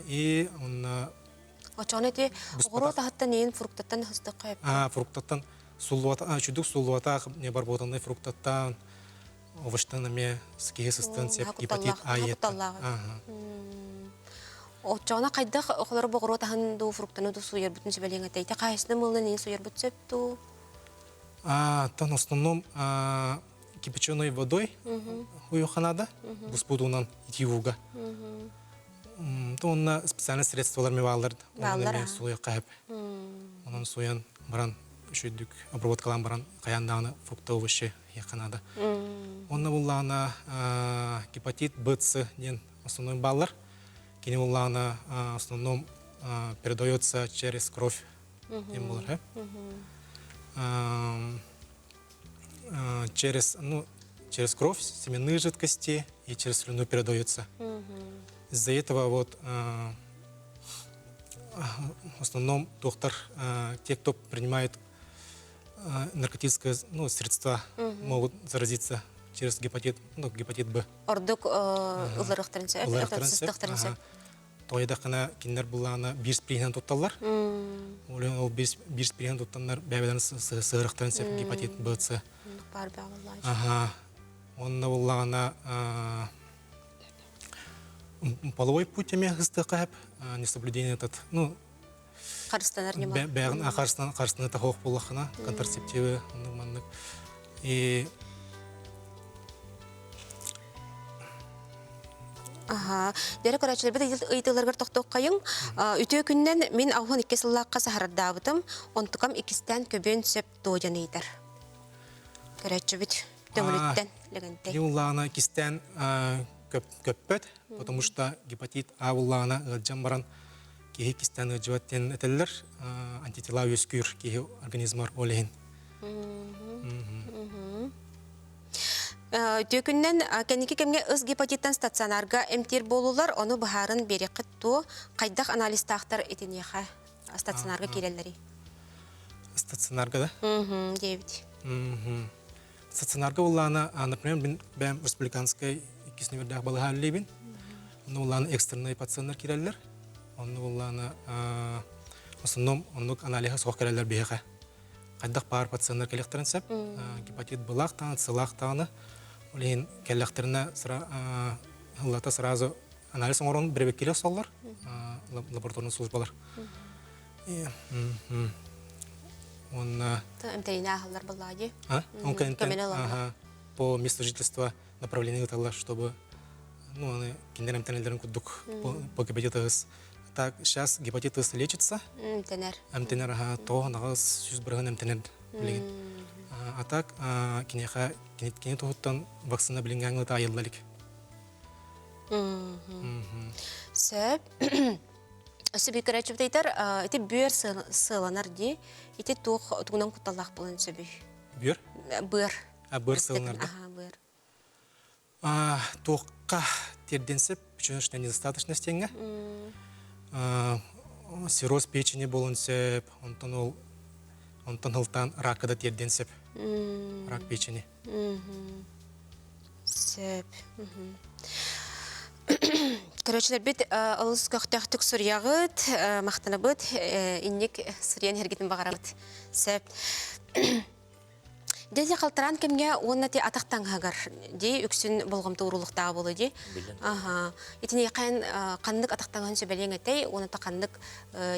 И онно Очоҕуна ити оҕуруот аһыттан иин фруктаттан ыстыахха сөп. А, фруктаттан суллуата, чудук суллуатаах небарботанный фруктаттан овощтан эмиэ киһи сыстыан сөп гепатит А Оччоҕуна хайдах оҕолору оҕуруот аһын дуу, фруктаны дуу сууйарбытын сүбэлиэҥ этэй? Ити хаһайсына мылынан иин суйарбыт сөп дуу? Тон основном кипяченой водой уйуха надо, буспутунан итии ууга. То онно специальный средстволар бааллар, онон суйа хаһып. Онон суйан баран үчүйдүк обработкалаан баран хайаан даҕаны фрукта овощи иһиэххэ наада. Онно буллаҕына гепатит Б, С диэн основной бааллар. Кини буллаҕына в основном передается через кровь диэн буолар. Через, ну, через кровь, семенные жидкости и через слюну передается. Из-за этого вот в основном доктор, те, кто принимает наркотические ну, средства, могут заразиться через гепатит, ну, гепатит Б. Ордук ылларыахтарын сөп, сыстыахтарын сөп. Тоҕойдаххына кинилэр былаана биир спириһинэн тутталлар. Ол биир спириһинэн туттаннар бэйэлэрин сыһырахтарын сөп гепатит Б, С. Ага. Онно буллаҕына половой путь эмиэ ыстыахха сөп. Несоблюдение этот, ну, Харыстанар ньыма. Бэйэҕин харыстан харыстаныта хоох буоллаххына, контрацептивы оннук маннык. И Аха. Дьэрэ көрөөччүлэрбит ыйытыыларыгар тохтуоххайыҥ. Үтүө күннэн мин 62 сыллаахха саһардаабытым, онтукам иккистээн көбүөн сөп дуо диэн ыйытар. Көрөөччүбүт Төҥүлүттэн. Лэгэнтэй? Кини уллаана кистээн көппөт, потому что гепатит А уллаана ыалдьан баран киһи кистээн ыалдьыбат диэн этэллэр. Антитела үөскүүр киһи организмар ол иһин. Үтүө күнүнэн кэнники кэмҥэ ыс гепатиттан стационарга эмтиир буолулар, ону быһааран биэриэххит дуо? Хайдах анализтаахтар итиниэхэ стационарга киирэллэрий? Стационарга да? Диэбит. Стационарга буллаана, например, мин бэйэм республиканскай иккис нүмердээх балыһа үлэлиибин. Онно буллаана экстренный пациеннар киирэллэр. Онно буллаана в основном оннук аналиһа суох кэлэллэр биһиэхэ. Хайдах баар пациеннар кэлиэхтэрин сөп. Гепатит былаах даҕаны, сылаах даҕаны. Ол иһин кэллэхтэринэ ыллата сразу анализ оҥорон бэрэбиэркэлии охсоллор лабораторный службалар. Уонна Эмтэриини ааһаллар буоллаҕа дии. Он по месту жительства направление ыыталлар, чтобы ну, аны кинилэр эмтэнэллэрин курдук по гепатит С. Так, сейчас гепатит С лечится. Эмтэнэр. Эмтэнэр, аха, тоҕо 900% эмтэнэр билигин. А так, киниэхэ кини туһуттан вакцина билиҥҥээҥҥэ айылла илик. Сөп. Өссө биир көрөөччүбүт ити бүөр сыаланар дии. Ити туох тугунан кутталлаах буолан сөбүй? Бүөр? Быар. А, быар сыаланар да? Аха, быар. Туохха тиэрдиэн сөп, печеночная недостаточность диэҥҥэ. Цирроз печени буолуон сөп, онтон ол онтон ылтаан ракка да тиэрдиэн сөп. Рак печени. Сөп. Көрөөччүлэрбит олус көхтөөхтүк суруйаҕыт, махтанабыт, инник суруйан иһэргитин баҕарабыт. Сөп. Дьэ халтараан кэмҥэ уонна ти атах таҥаһыгар дии үксүн болҕомто уурулуктааҕа буолуо дии. Аха. Итиниэхэ ханнык атах таҥаһын сүбэлиэҥ этэй уонна та ханнык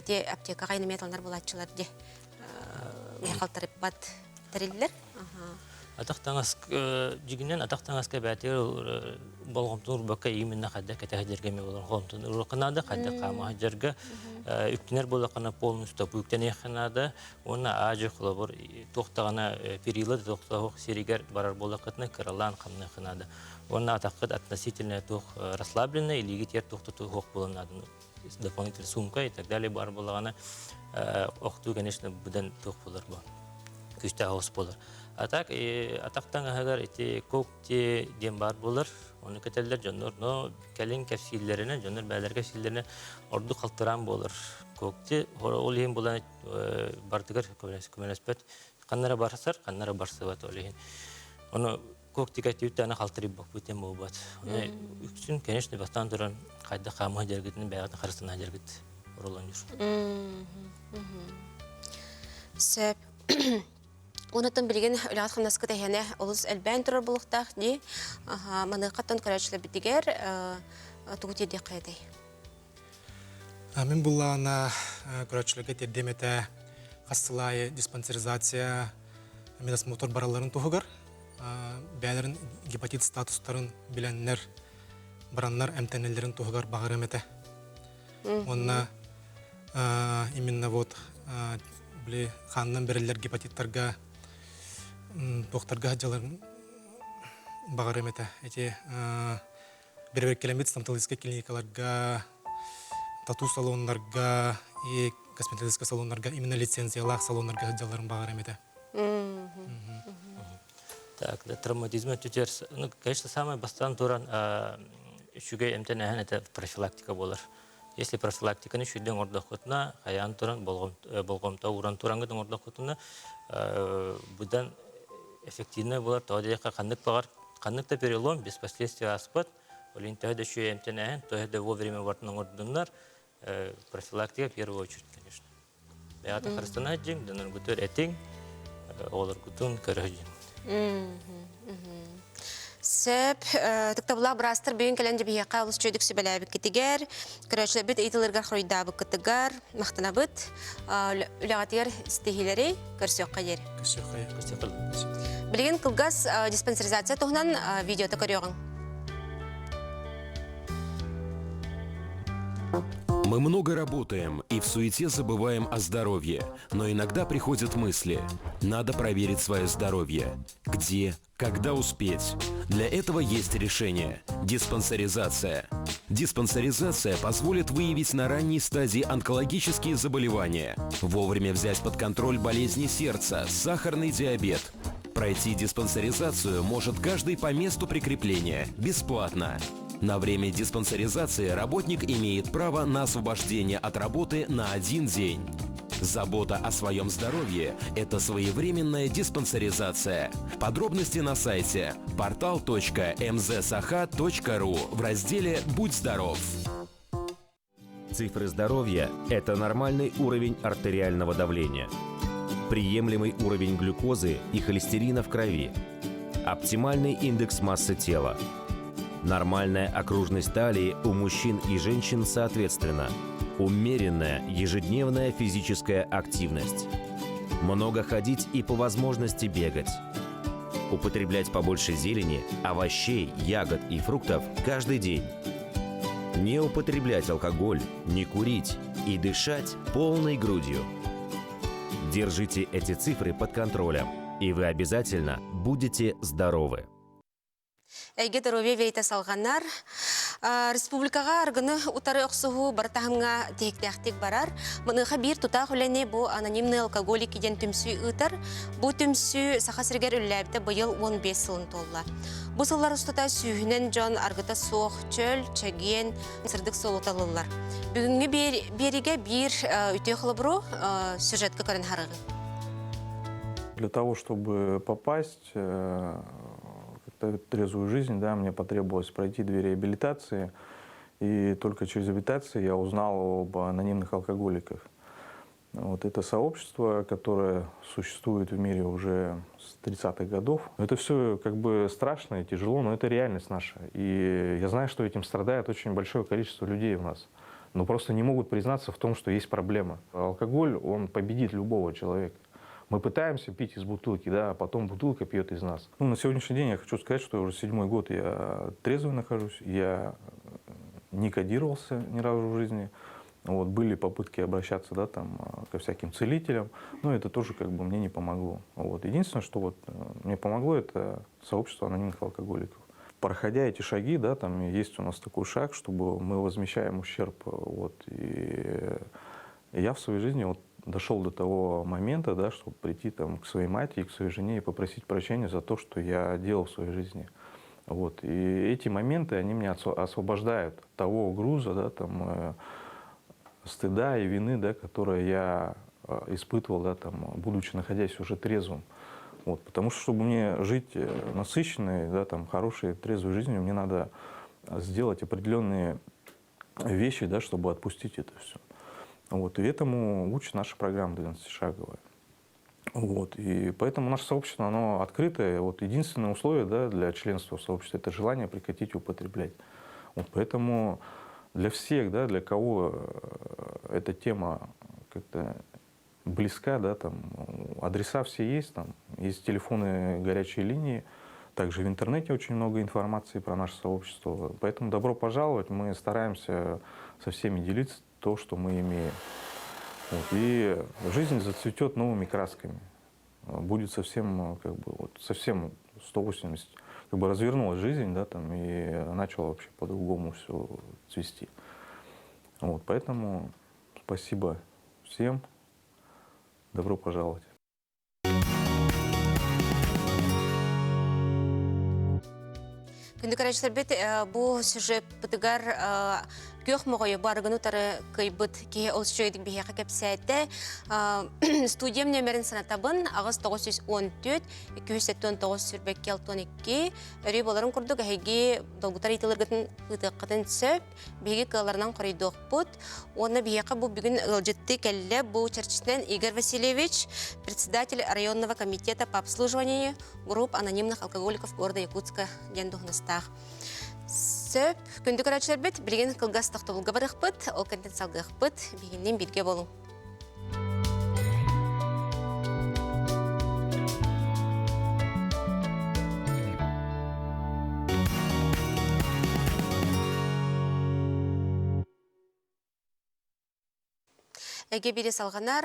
ти аптекаҕа инэмиэ таланар буолааччылар дии халтарыппат тэриллэр. Атах таҥас дьигинэн атах таҥаска бээтигэр болҕомтону урбакка именно хайдах кэтэ сылдьарга эмиэ болҕомтону уруохха наада, хайдах хаама сылдьарга үктэнэр буоллаххына полностью үктэниэххэ наада уонна аадьы холобур туох даҕаны перила да туох сиригэр барар буоллаххытына кыралаан хамныахха наада. Уонна атаххыт относительно туох расслабленный илиигит ер туох туох буолан наада дополнительная сумка и так далее бар буоллаҕына охтуу конечно быдан туох буолар бу күүстээх оҕус буолар. А так атах таҥаһыгар ити когти диэн баар буолар. Ону кэтэллэр дьоннор, но кэлин кэпсииллэринэн, дьоннор бээлэр кэпсииллэринэн ордук халтыраан буолар. Когти ол иһин булан бардыгар көмөлөспөт. Ханнара барсар, ханнара барсыбат ол иһин. Ону когтика түүттэне халтырыйбаппыт диэн буолбат. Ону үксүн, конечно, бастаан туран хайдах хаамыһа дьаргытын бэйэҕитин харыстана дьаргыт оролонньур. Сөп. Онотон билигин үлэҕит-хамнаскыт эһиэнэ олус элбээн турар буолуохтаах дии. Маныахаттан көрөөччүлэрбитигэр тугу тиэрдиэххэ этэй? Мин буллаҕына көрөөччүлэргэ тиэрдиэм этэ хас сыл аайы диспансеризация, медосмотр баралларын туһугар бэйэлэрин гепатит статустарын билэннэр бараннар эмтэнэллэрин туһугар баҕарыам этэ. Уонна именно вот били хаанынан бэриллэр гепатиттарга туохтарга сылдьаларын баҕарыам этэ. Эти бэрэбиэркэлэммит стоматологическай клиникаларга, тату-салоннарга и косметологическай салоннарга именно лицензиялаах салоннарга сылдьалларын баҕарыам этэ. Так, травматизм өттүтүгэр, ну, конечно, самое бастаан туран үчүгэй эмтэнээһин это профилактика буолар. Если профилактиканы үчүгэй оҥордоххутуна, хайаан туран болҕомто ууран тураҥҥыт оҥордоххутуна, быдан эффективный буолар. Тоҕо диэххэ ханнык баҕар ханнык да перелом без последствий ааспат. Ол иһин төһө да үчүгэй эмтэнээһин, төһө да вовремя бартын оҥордуннар, профилактика в первую очередь, конечно. Бэйэҕитин харыстана сылдьыҥ, дьонноргутугар этиҥ, оҕолоргутун көрө сылдьыҥ. Сөп. Ытыктабыллаах быраастар бүгүн кэлэн дьэбиһиэххэ олус үчүгэйдик сүбэлээбиккитигэр, көрөөччүлэрбит ыйытыыларыгар хоруйдаабыккытыгар махтанабыт. Үлэҕитигэр ситиһиилэри көрсүөххэ диэри. Көрсүөххэ. Көрсүөххэ. Билигин кылгас диспансеризация туһунан видеота көрүөҕүҥ. Мы много работаем и в суете забываем о здоровье, но иногда приходят мысли. Надо проверить свое здоровье. Где, когда успеть? Для этого есть решение – диспансеризация. Диспансеризация позволит выявить на ранней стадии онкологические заболевания, вовремя взять под контроль болезни сердца, сахарный диабет. Пройти диспансеризацию может каждый по месту прикрепления, бесплатно. На время диспансеризации работник имеет право на освобождение от работы на один день. Забота о своем здоровье – это своевременная диспансеризация. Подробности на сайте portal.mzsaha.ru в разделе «Будь здоров». Цифры здоровья – это нормальный уровень артериального давления, приемлемый уровень глюкозы и холестерина в крови, оптимальный индекс массы тела, нормальная окружность талии у мужчин и женщин соответственно, умеренная ежедневная физическая активность, много ходить и по возможности бегать, употреблять побольше зелени, овощей, ягод и фруктов каждый день. Не употреблять алкоголь, не курить и дышать полной грудью. Держите эти цифры под контролем, и вы обязательно будете здоровы. Эйгэ доруобуйа биэриитэ салҕанар. Республикаҕа арыгыны утары охсуһуу бары таһымҥа тиһиктээхтик барар. Маныаха биир тутаах үлэни бу анонимные алкоголики диэн түмсүү ыытар. Бу түмсүү Саха сиригэр үлэлээбитэ быйыл 15 сылын туолла. Бу сыллар устата сүүһүнэн дьон аргыта суох, чөл, чэгиэн, сырдык суолу талыллар. Бүгүҥҥү биэригэ биир үтүө холобуру сюжетка көрөн харыгы. Для того, чтобы попасть как-то трезвую жизнь, да, мне потребовалось пройти две реабилитации. И только через реабилитацию я узнал об анонимных алкоголиках. Вот это сообщество, которое существует в мире уже с 30-х годов. Это все как бы страшно и тяжело, но это реальность наша. И я знаю, что этим страдает очень большое количество людей у нас. Но просто не могут признаться в том, что есть проблема. Алкоголь, он победит любого человека. Мы пытаемся пить из бутылки, да, а потом бутылка пьет из нас. Ну, на сегодняшний день я хочу сказать, что уже седьмой год я трезвый нахожусь, я не кодировался ни разу в жизни. Вот, были попытки обращаться да, там, ко всяким целителям, но это тоже как бы мне не помогло. Вот. Единственное, что вот мне помогло, это сообщество анонимных алкоголиков. Проходя эти шаги, да, там есть у нас такой шаг, чтобы мы возмещаем ущерб. Вот, и я в своей жизни вот дошел до того момента, да, чтобы прийти там, к своей матери, к своей жене и попросить прощения за то, что я делал в своей жизни. Вот. И эти моменты, они меня освобождают от того груза, да, там, стыда и вины, да, которое я испытывал, да, там, будучи находясь уже трезвым. Вот, потому что, чтобы мне жить насыщенной, да, там, хорошей, трезвой жизнью, мне надо сделать определенные вещи, да, чтобы отпустить это все. Вот, и этому учит наша программа 12-шаговая. Вот, и поэтому наше сообщество, оно открытое. Вот единственное условие, да, для членства в сообществе – это желание прекратить употреблять. Вот, поэтому для всех, да, для кого эта тема как-то близка, да, там, адреса все есть, там, есть телефоны горячей линии, также в интернете очень много информации про наше сообщество. Поэтому добро пожаловать, мы стараемся со всеми делиться то, что мы имеем. Вот, и жизнь зацветет новыми красками. Будет совсем, как бы, вот, совсем 180, как бы развернулась жизнь, да, там, и начала вообще по-другому все цвести. Вот, поэтому спасибо всем. Добро пожаловать. Күндү көрөөччүлэрбит бу сюжеппытыгар күөх моҕойу барыгын утары кыйбыт киһи ол үчүгэйдик биһиэхэ кэпсээтэ. Студиям нөмерин санатабын 8 914 279 22 62 өрүү буоларын курдук эһиги долгутар ыйытыыларгытын ыытыаххытын сөп биһиги кыалларынан хоруйдуохпут уонна биһиэхэ бу бүгүн ыалдьыттыы кэллэ бу чэрчитинэн Игорь Васильевич председатель районного комитета по обслуживанию групп анонимных алкоголиков города Якутска диэн дуоһунастаах. Сөп, күндү көрөөччүлэрбит, билигин кылгас тохтобулга барыахпыт, ол кэнниттэн салгыахпыт, биһигинниин бииргэ буолуҥ. Эгэ бири салҕанар.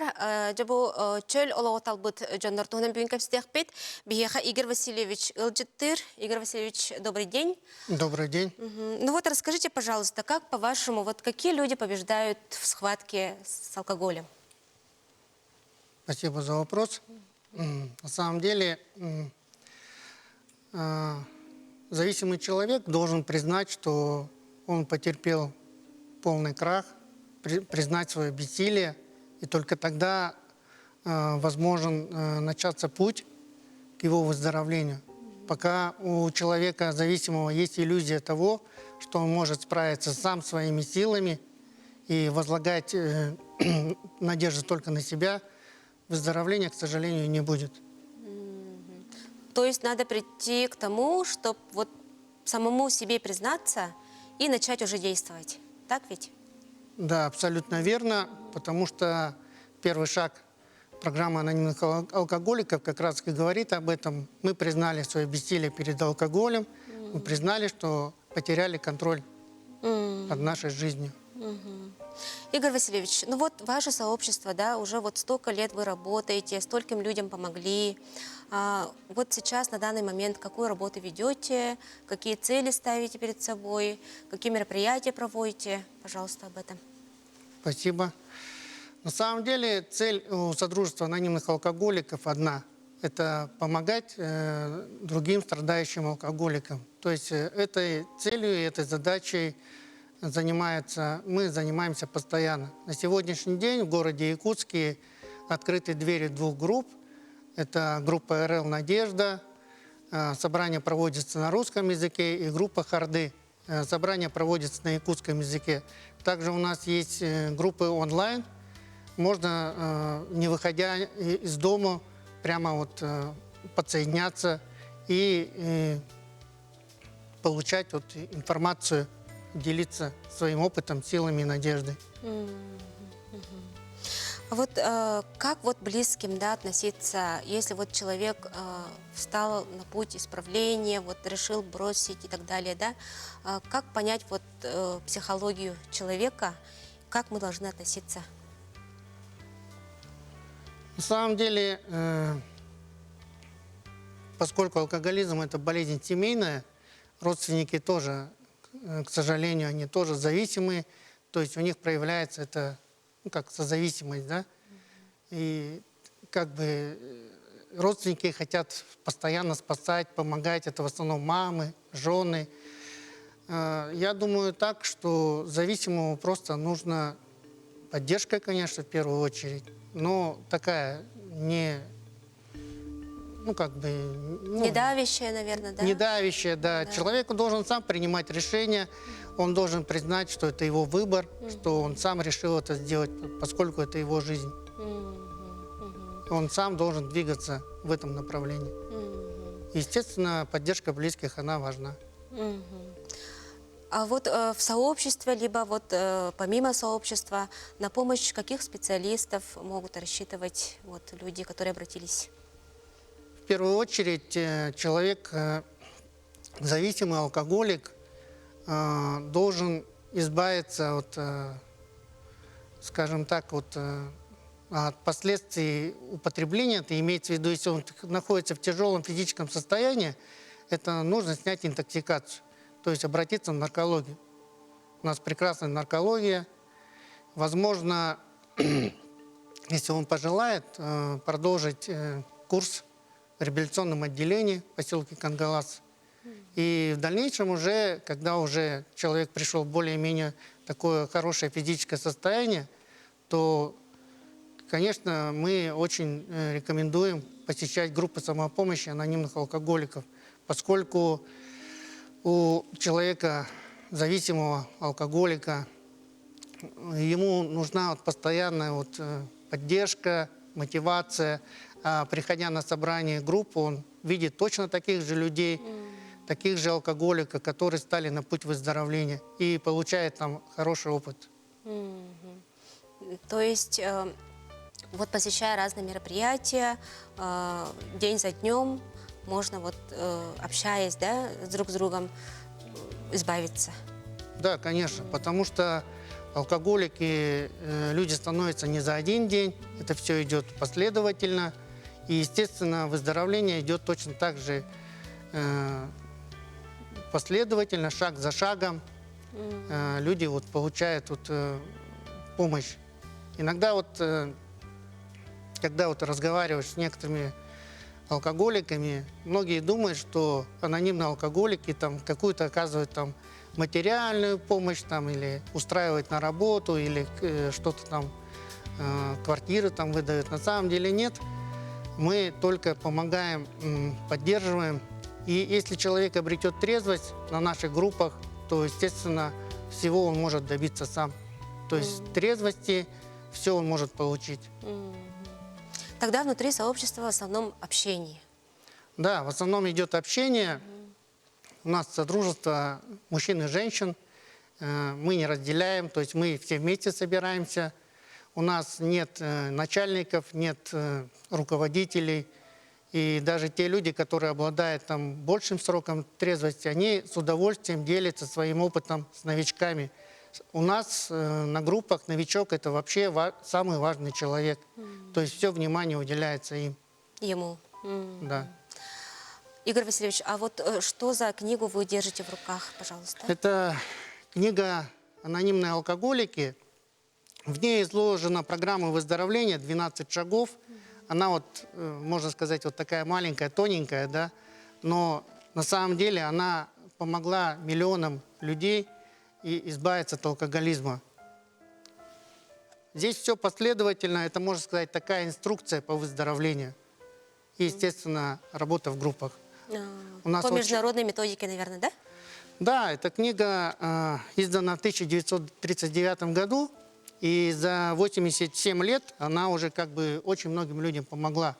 Дьэ бу чөл олоҕу талбыт дьоннор туһунан бүгүн кэпсэтиэхпит. Биһиэхэ Игорь Васильевич ыалдьыттыыр. Игорь Васильевич, добрый день. Добрый день. Ну вот расскажите, пожалуйста, как по-вашему, вот какие люди побеждают в схватке с алкоголем? Спасибо за вопрос. На самом деле, зависимый человек должен признать, что он потерпел полный крах, признать свое бессилие, и только тогда возможен начаться путь к его выздоровлению. Пока у человека зависимого есть иллюзия того, что он может справиться сам своими силами и возлагать надежду только на себя, выздоровления, к сожалению, не будет. То есть надо прийти к тому, чтобы вот самому себе признаться и начать уже действовать. Так ведь? Да, абсолютно верно, потому что первый шаг программы анонимных алкоголиков как раз и говорит об этом. Мы признали свое бессилие перед алкоголем, мы признали, что потеряли контроль над нашей жизнью. Игорь Васильевич, ну вот ваше сообщество, да, уже вот столько лет вы работаете, стольким людям помогли. Вот сейчас, на данный момент, какую работу ведете, какие цели ставите перед собой, какие мероприятия проводите? Пожалуйста, об этом. Спасибо. На самом деле цель у Содружества анонимных алкоголиков одна – это помогать другим страдающим алкоголикам. То есть этой целью и этой задачей мы занимаемся постоянно. На сегодняшний день в городе Якутске открыты двери двух групп. Это группа РЛ «Надежда», собрание проводится на русском языке, и группа «Харды». Собрание проводится на якутском языке. Также у нас есть группы онлайн. Можно, не выходя из дома, прямо вот подсоединяться и получать вот информацию, делиться своим опытом, силами и надеждой. А вот как вот близким, да, относиться, если вот человек встал на путь исправления, вот решил бросить и так далее, да? Как понять вот психологию человека, как мы должны относиться? На самом деле, поскольку алкоголизм – это болезнь семейная, родственники тоже, к сожалению, они тоже зависимы, то есть у них проявляется это, ну, как созависимость, да, и как бы родственники хотят постоянно спасать, помогать, это в основном мамы, жены. Я думаю так, что зависимому просто нужна поддержка, конечно, в первую очередь, но такая не, ну, как бы... Ну, не давящая, наверное, да? Не давящая, да. Человек должен сам принимать решения, он должен признать, что это его выбор, что он сам решил это сделать, поскольку это его жизнь. Он сам должен двигаться в этом направлении. Естественно, поддержка близких, она важна. А вот в сообществе, либо вот помимо сообщества, на помощь каких специалистов могут рассчитывать вот люди, которые обратились? В первую очередь человек, зависимый алкоголик, должен избавиться от, скажем так, от последствий употребления. Это имеется в виду, если он находится в тяжелом физическом состоянии, это нужно снять интоксикацию, то есть обратиться в наркологию. У нас прекрасная наркология. Возможно, если он пожелает, продолжить курс в реабилитационном отделении в поселке Кангалас. И в дальнейшем уже, когда уже человек пришел в более-менее такое хорошее физическое состояние, то, конечно, мы очень рекомендуем посещать группы самопомощи анонимных алкоголиков, поскольку у человека, зависимого алкоголика, ему нужна вот постоянная вот поддержка, мотивация. А приходя на собрание группы, он видит точно таких же людей, таких же алкоголиков, которые стали на путь выздоровления и получает там хороший опыт. То есть, вот посещая разные мероприятия, день за днем, можно вот, общаясь, да, друг с другом, избавиться. Да, конечно, потому что Алкоголики, люди становятся не за один день, это все идет последовательно. И, естественно, выздоровление идет точно так же последовательно, шаг за шагом. Люди вот получают вот, помощь. Иногда вот, когда вот разговариваешь с некоторыми алкоголиками, многие думают, что анонимные алкоголики там какую-то оказывают там материальную помощь там, или устраивают на работу, или что-то там, квартиры там выдают. На самом деле нет. Мы только помогаем, поддерживаем. И если человек обретет трезвость на наших группах, то, естественно, всего он может добиться сам. То есть трезвости все он может получить. Тогда внутри сообщества в основном общение. Да, в основном идет общение. У нас содружество мужчин и женщин. Мы не разделяем, то есть мы все вместе собираемся. У нас нет начальников, нет руководителей. И даже те люди, которые обладают там большим сроком трезвости, они с удовольствием делятся своим опытом с новичками. У нас на группах новичок – это вообще самый важный человек. То есть все внимание уделяется им. Ему. Да. Игорь Васильевич, а вот что за книгу вы держите в руках, пожалуйста? Это книга «Анонимные алкоголики». В ней изложена программа выздоровления «12 шагов». Она вот, можно сказать, вот такая маленькая, тоненькая, да, но на самом деле она помогла миллионам людей и избавиться от алкоголизма. Здесь все последовательно, это, можно сказать, такая инструкция по выздоровлению. И, естественно, работа в группах. У нас по международной методике, наверное, да? Да, эта книга издана в 1939 году, и за 87 лет она уже как бы очень многим людям помогла.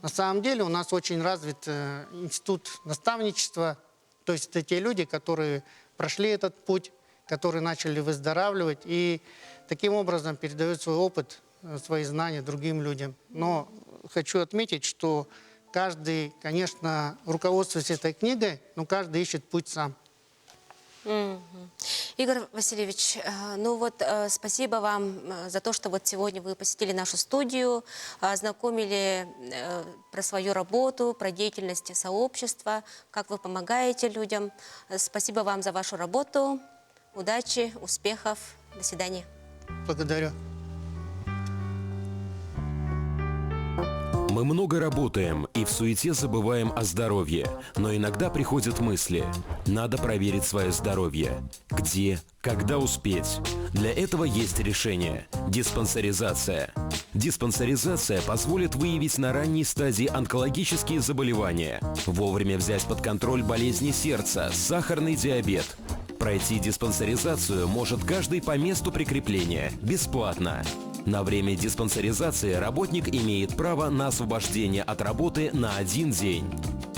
На самом деле у нас очень развит институт наставничества, то есть это те люди, которые прошли этот путь, которые начали выздоравливать и таким образом передают свой опыт, свои знания другим людям. Но хочу отметить, что каждый, конечно, руководствуется этой книгой, но каждый ищет путь сам. Игорь Васильевич, ну вот спасибо вам за то, что вот сегодня вы посетили нашу студию, ознакомили про свою работу, про деятельность сообщества, как вы помогаете людям. Спасибо вам за вашу работу. Удачи, успехов. До свидания. Благодарю. Мы много работаем и в суете забываем о здоровье, но иногда приходят мысли. Надо проверить свое здоровье. Где, когда успеть? Для этого есть решение – диспансеризация. Диспансеризация позволит выявить на ранней стадии онкологические заболевания, вовремя взять под контроль болезни сердца, сахарный диабет. Пройти диспансеризацию может каждый по месту прикрепления, бесплатно. На время диспансеризации работник имеет право на освобождение от работы на один день.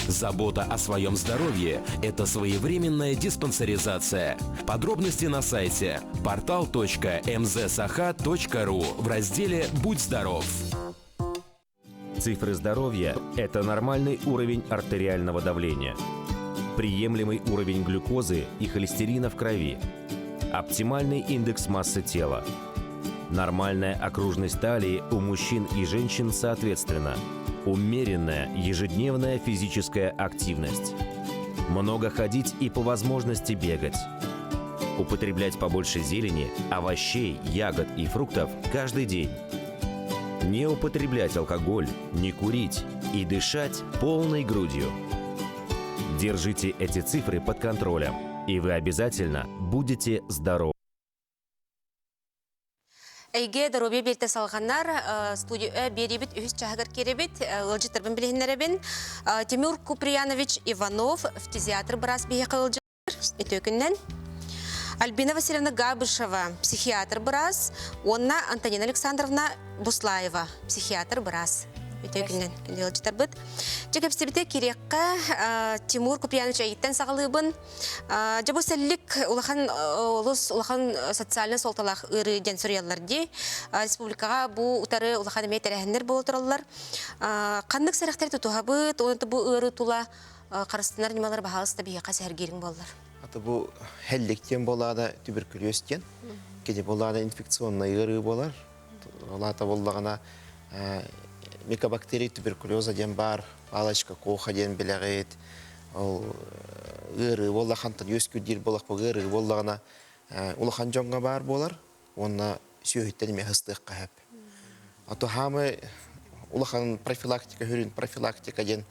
Забота о своем здоровье – это своевременная диспансеризация. Подробности на сайте portal.mzsakha.ru в разделе «Будь здоров». Цифры здоровья – это нормальный уровень артериального давления, приемлемый уровень глюкозы и холестерина в крови, оптимальный индекс массы тела, нормальная окружность талии у мужчин и женщин соответственно, умеренная ежедневная физическая активность, много ходить и по возможности бегать, употреблять побольше зелени, овощей, ягод и фруктов каждый день, не употреблять алкоголь, не курить и дышать полной грудью. Держите эти цифры под контролем, и вы обязательно будете здоровы. Эйгэ доруобуйа биэриитэ салҕанар студия биэриибит үһүс чааһыгар киирэбит ыалдьыттарбын билиһиннэрэбин Тимур Куприянович Иванов фтизиатр быраас биһиэхэ ыалдьар үтүө күнүнэн Альбина Васильевна Габышева психиатр быраас уонна Антонина Александровна Буслаева психиатр быраас үтүө күнүнэн күндү ыалдьыттарбыт Дьэ кэпсэбитэ кириэххэ Тимур Куприянович эйиттэн саҕалыыбын Дьэ бу сэллик улахан олус улахан социальнай суолталаах ыарыы диэн суруйаллар дии. Республикаҕа бу утары улахан эмиэ тэрээһиннэр буола тураллар. Ханнык сэрэхтэри тутуһабыт, уонна бу ыарыы тула харыстанар ньымалар баһаалыста биһиэхэ сэһэргиириҥ буоллар. Аты бу хеллик диэн буолаада туберкулез диэн. Кини булаана инфекционнай ыарыы буолар. Олаата буоллаҕына микобактерий туберкулеза диэн баар, палочка Коха диэн билэҕит. Ол ыарыы буоллахантан үөскүүр диир буоллахпа ыарыы буоллаҕына улахан дьоҥҥо баар буолар уонна сүөһүттэн эмиэ ыстыахха сөп. А то хаамы улахан профилактика хүрүн профилактика диэн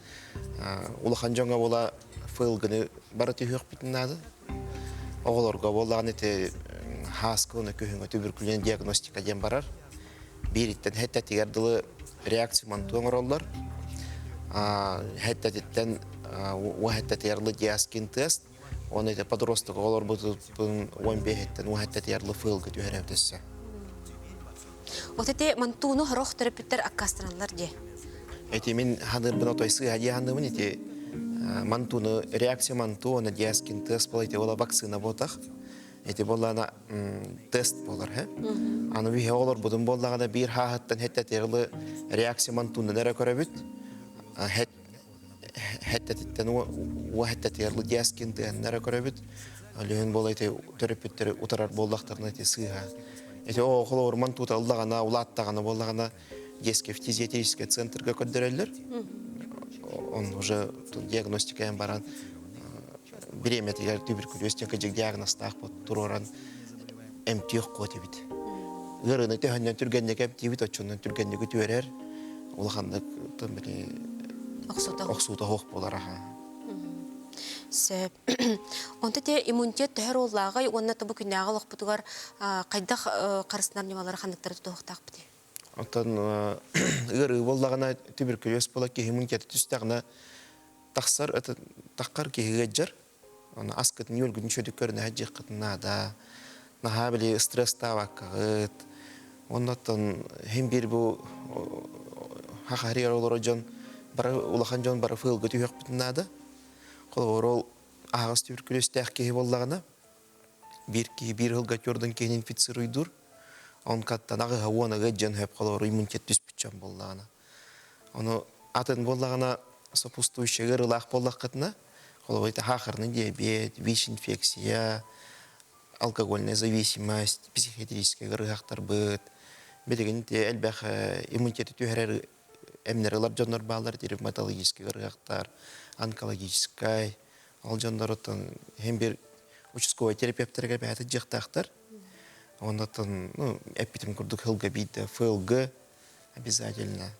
улахан дьоҥҥо буола фылгыны бары түһүөхпүтүн наада. Оҕолорго буоллаҕына ити хааскы уонна күһүҥҥү туберкулин диагностика диэн барар. Биириттэн хэттэтигэр дылы реакция манту оҥороллор. Хэттэтиттэн уохэттэтигэр дылы диаскин тест Уонна ити подросток оҕолорбутун 15-тэн 17-тигэр фылга түһэрэ өссө. Вот эти мантууну хорох төрөппүттэр аккаастаналлар дии. Эти мин ханырбын отой сыыһа дии ханныбын ити мантууну реакция мантуу уонна диаскин тест буола ити буола вакцина буотах. Ити буоллаана тест буолар хэ. Аны биһи оҕолорбутун буоллаҕына биир хааһыттан хеттэтирлы реакция мантуунан эрэ көрөбүт. Хет хэттэтиттэн уо хэттэтигэр Лыдьяскин тыһаннара көрөбүт. Өлүһүн буола ити төрөппүттэри утарар буоллахтарына ити сыыһа. Ити оо холобурман тууталлаҕына, улааттаҕына буоллаҕына детский фтизиатрический центрга көрдөрөллөр. Он уже диагностикаан баран бириэмэтигэр туберкулез диэн кыдьык диагнозтаах туруоран эмтиэх куот эбит. Ыарыыны төһөннөн түргэнник эмтиибит, оччонон түргэнник үтүөрэр. Улаханнык били охсуута суох буолар аха. Сөп. Онто те иммунитет төһөр уоллааҕый уонна тобу күннээҕи олохпутугар хайдах харыстанар ньымалары ханныктары тутуохтаахпытый? Оттон ыарыы буоллаҕына туберкулез буола киһи иммунитета түстэҕинэ тахсар таххар киһи ыалдьар. Аны аскытын үөлгүтүн чөдүк көрүнэ сылдьыаххытын наада. Наһаа били стресстаабаккаҕыт. Оннуттан иһин биир бу хахарыйар олорор дьон бары улахан дьон бары фылга түһүөхпүтүн наада. Холобур ол аһаҕас түбүркүлүстээх киһи буоллаҕына биир киһи биир ыһылга тюрдун киһини инфицируйдуур. Онкаттан аҕыһа уон ыгыт дьон хөп холобур иммунитет түспүт дьон буоллаҕына. Ону атын буоллаҕына сопустующая ыарыылаах буоллаххытына, холобур это сахарный диабет, ВИЧ-инфекция, алкогольная зависимость, психиатрическай ыарыһахтарбыт, билигин ити элбэх иммунитеты түһэрэр эмнэр ылар дьоннор бааллар, ревматологическай ыарыһахтар, онкологическай, ол дьоннорутун иһин бир участковай терапевтэргэ бэйэтэ дьиэхтаахтар. Оннотон, ну, эппитим курдук хылга биирдэ ФЛГ обязательно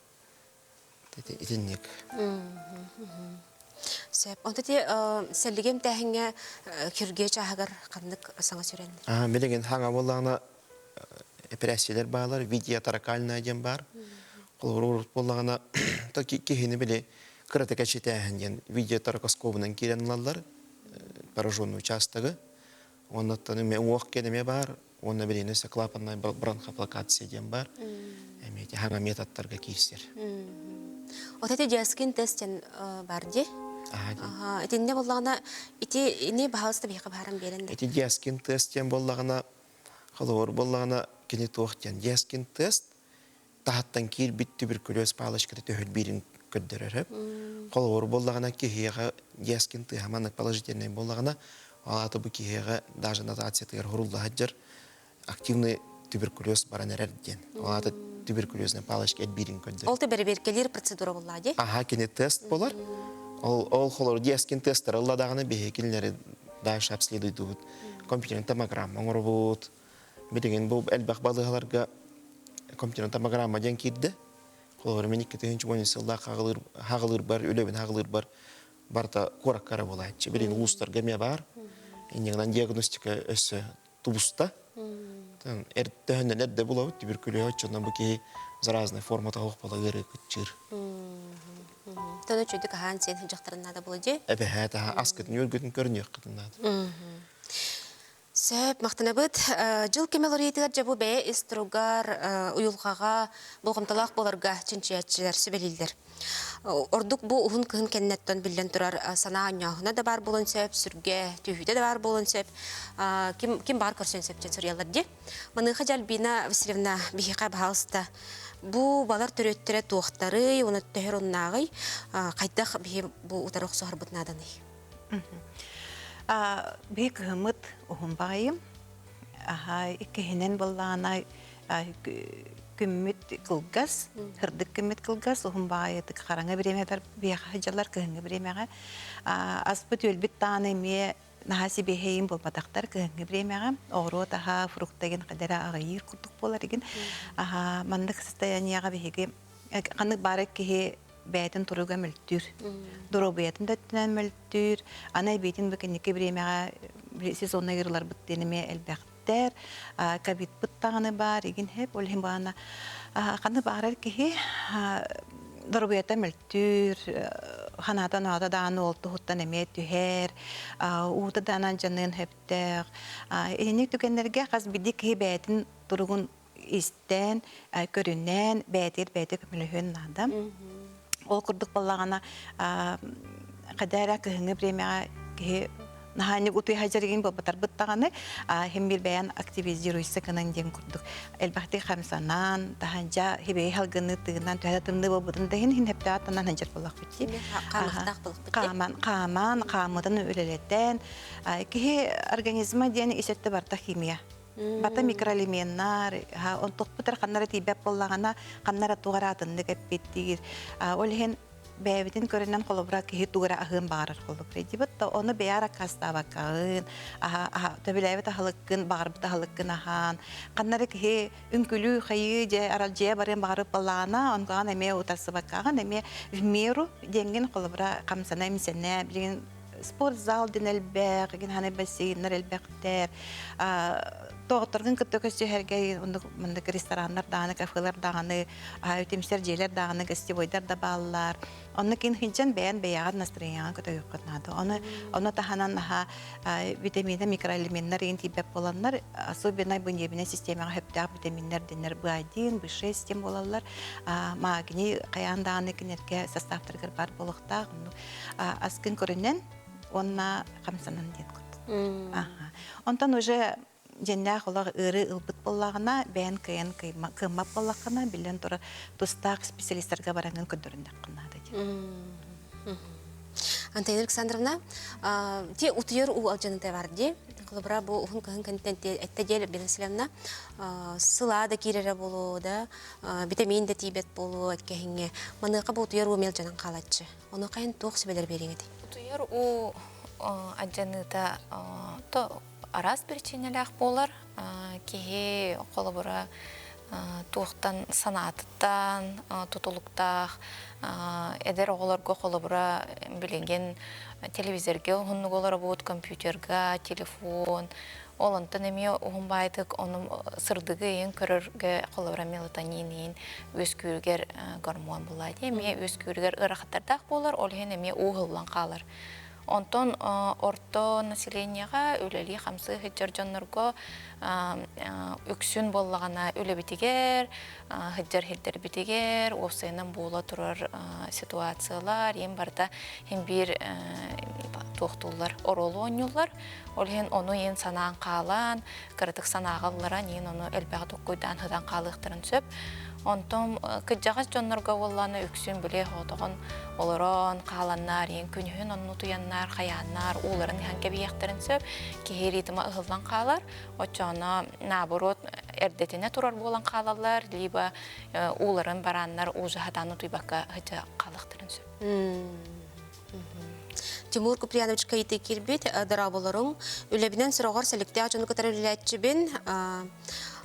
итинник. Сөп. Онто ти сэллиги эмтээһиҥҥэ хирургия чааһыгар ханнык саҥа сүрэн? Билигин хаҥа буоллаҕына эпэрээссийэлэр баалар, видеоторакальная диэн баар. Холобур буоллаҕына киһини били кыратык эчитээһин диэн видеоторакоскобунан киирэн ылаллар пораженный участогы. Оннуттан эмиэ уҥуох киэн эмиэ баар, уонна билигин өссө клапанная бронхоплокация диэн баар. Эмиэ ити хаҥа методтарга киирсэр. Вот эти диаскин тест диэн бар дии. Аха, итиннэ буоллаҕына ити ини баһаалыста биһиэхэ баһаран биэрэн Ити диаскин тест диэн буоллаҕына, холобур буоллаҕына кини туох диэн диаскин тест таһыттан киирбит туберкулез палочката төһөлбиирин көрдөрөр. Холобур буоллаҕына киһиэхэ диаскин тыаһа маннык положительный буоллаҕына, ол аата бу киһиэхэ даже нотациятыгар хурулла сылдьар активный туберкулез баран эрэр диэн. Ол аата туберкулезная палочка элбиирин көрдөрөр. Ол бэрэбиэркэлиир процедура буоллаа дии? Аха, кини тест болар. Ол, ол холор диаскин тесттары ылла даҕаны биһиги кинилэри дальше обследуйдубут. Компьютерный томограмма оҥоробут. Билигин бу элбэх балыыһаларга компьютерный томограмма диэн киирдэ. Холобура, мин 2010 сыллаах хаҕылыырбар, үлэбин хаҕылыырбар барыта куоракка эрэ буолааччы. Билигин улуустарга эмиэ баар. Инньэ диагностика өссө тубуста. Эрдэһинэн эрдэ булабыт, туберкулез оччонон бу киһи заразная формата суох буола ыарыы кыччыыр. Тону чөйдүк аһаан сиэн сылдьахтарын наада була дии. Эбэһээт аһа аскытын үөргүтүн көрүнүөххүтүн наада. Сөп, махтанабыт. Дьыл кэмэ уларыйыытыгар дьэ бу бэйэ ис туругар, уйулҕаҕа болҕомтолоох буоларга чинчийээччилэр сүбэлииллэр. Ордук бу уһун кыһын кэнниттэн биллэн турар санаа онньооһуна да баар буолуон сөп, сүргэ түһүүтэ да баар буолуон сөп, ким, ким баар көрсөн сөп диэн суруйаллар дии. Маныаха дьэ Альбина Васильевна биһиэхэ баһаалыста бу балар төрүөттэрэ туохтарый, уонна төһөр оннааҕый, хайдах биһи бу утары охсуһарбыт нааданый? Биһи кыһыммыт уһун баҕайым. Аха иккиһинэн буоллаҕына күммүт кылгас, сырдык күммүт кылгас, уһун баҕайытык хараҥа бириэмэбэр биһиэхэ сылдьаллар кыһыҥҥы бириэмэҕэ. Аспыт-үөлбүт даҕаны эмиэ наһаа сибиэһэйин буолбатахтар кыһыҥҥы бириэмэҕэ. Оҕуруот аһа, фрукта игин хадара аҕыйыыр курдук буолар игин. Аһа маннык состояниеҕа биһиги ханнык баара киһи бэйэтин туруга мөлтүүр. Доруобуйатын да өттүнэн мөлтүүр. Аны эбиитин бу кэнники бириэмэҕэ сезоннай ыарыыларбыт диэн эмиэ элбэхтэр. Ковидпыт даҕаны баар, игин хэп. Ол иһин баана ханнык баҕарар киһи доруобуйата мөлтүүр, ханаата ноото даҕаны ол туһуттан эмиэ түһэр, уута даҕаны алдьаныан сөптөөх. Итинник түгэннэргэ хас биирдии киһи бэйэтин туругун истэн, көрүнэн, бэйэтигэр бэйэтэ көмөлөһүөн наада. Ол курдук буоллаҕына, хайда эрэ кыһыҥҥы бириэмэҕэ киһи наһаа утуйа сылдьар буолбатарбыт даҕаны, иһин биир бэйэн активизируйся гынан диэн курдук элбэхтик хамсанан, таһырдьа хибэйи халгыны тыынан, төһө да тымныы буолбутун да иһин иһин хэптээх аттанан сылдьар буоллахпыт дии. Хаамыахтаах буоллахпыт дии. Хааман, хааман, хаамытын үлэлэтэн, киһи организма диэн ис өттө барыта химия. Бата микроэлеменнар, онтукпутар ханнара тиийбэт буоллаҕына, ханнара туох эрэ атыннык эппиттиир. Ол иһин бэйэбитин көрүнэн холобура киһи тугу эрэ аһыан баҕарар холобура дибит да ону бэйэ аккаастаабаккаҕын, төбүлээбит аһылыккын, баҕарбыт аһылыккын аһаан, ханнара киһи үҥкүлүү хайыы дьэ аралдьыйа барыан баҕарып буоллаҕына, онтугаҕын эмиэ утарсыбаккаҕын эмиэ в меру диэҥҥин холобура хамсана имсэнэ билигин спортзал диэн элбэх, гинханы бассейннар элбэхтэр. Тоҕотторгун кытта көстүһэргэ оннук маннык рестораннар даҕаны, кафелар даҕаны, үтүмсэр дьиэлэр даҕаны, гостевойдар да бааллар. Онно кин хинчэн бэйэн бэйэҕэр настроениеҕа көтөйүөххүт наада. Ону ону таһынан наһаа витамина, микроэлеменнар иин тиийбэт буоланнар, особенно бу нервнэй системаҕа сөптөөх витаминнар дэнэр B1, B6 диэн буолаллар. Магний хайаан даҕаны кинилэргэ составтарыгар баар буолуохтаах. Аскын көрүнэн уонна хамсанан диэн курдук. Онтон уже дьэннээх олох ыарыы ылбыт буоллаҕына, бэйэн кыайан кыаммат буоллаххына, биллэн турар, тустаах специалистарга бараҥҥын көрдөрүннэххин наада диэн. Антонина Александровна, те утуйар уу алдьаныта бар дии. Холобура, бу уһун кыһын кэнниттэн этте диэл Васильевна, сылаа да киирэрэ буолуо да, витамин да тиийбэт буолуо эккэһиҥҥэ. Маныаха бу утуйар уу мэлдьанан хаалаччы. Ону хайын туох сүбэлэр биэриҥ этэй? Утуйар уу алдьаныыта то араас причинэлээх буолар. Киһи холобура туохтан санаатыттан тутулуктаах эдэр оҕолорго холобура билигин телевизорга уһуннук олоробут, компьютерга, телефон Ол онтон эмиэ уһун баайдык ону сырдыгы ыйын көрөргө холобура мелатонин иин үөскүүрүгэр гормон булаа дии эмиэ үөскүүрүгэр ыарахаттардаах буолар, ол иһин эмиэ уу ыһыллан хаалар. Онтон орто населениеҕа үлэлии-хамсыы сылдьар дьоннорго үксүн буоллаҕына үлэбитигэр, сылдьар сирдэрбитигэр уопсайынан буола турар ситуациялар, иин барыта иһин биир туохтууллар, оруолу оонньууллар. Ол иһин ону иин санаан хаалан, кыратык санааҕа ылларан иин ону элбэҕи токкуйдаан сытан хаалыахтарын сөп. Онтон кырдьаҕас дьоннорго буоллаҕына үксүн били хотоҕон олорон хааланнар, иин күнүһүн онну утуйаннар, хайааннар, ууларын иһэн кэбиһиэхтэрин сөп. Киһи ритма ыһыллан хаалар. Оччоҕуна наоборот эрдэтинэ турар буолан хаалаллар, либо ууларын барааннар ужаһатаан утуйбакка сылдьа хаалыахтарын сөп. Тимур Куприяновичка ити киирбит дорооболоруҥ. Үлэбинэн сороҕор сэликтээх дьону кытары үлэлээччибин.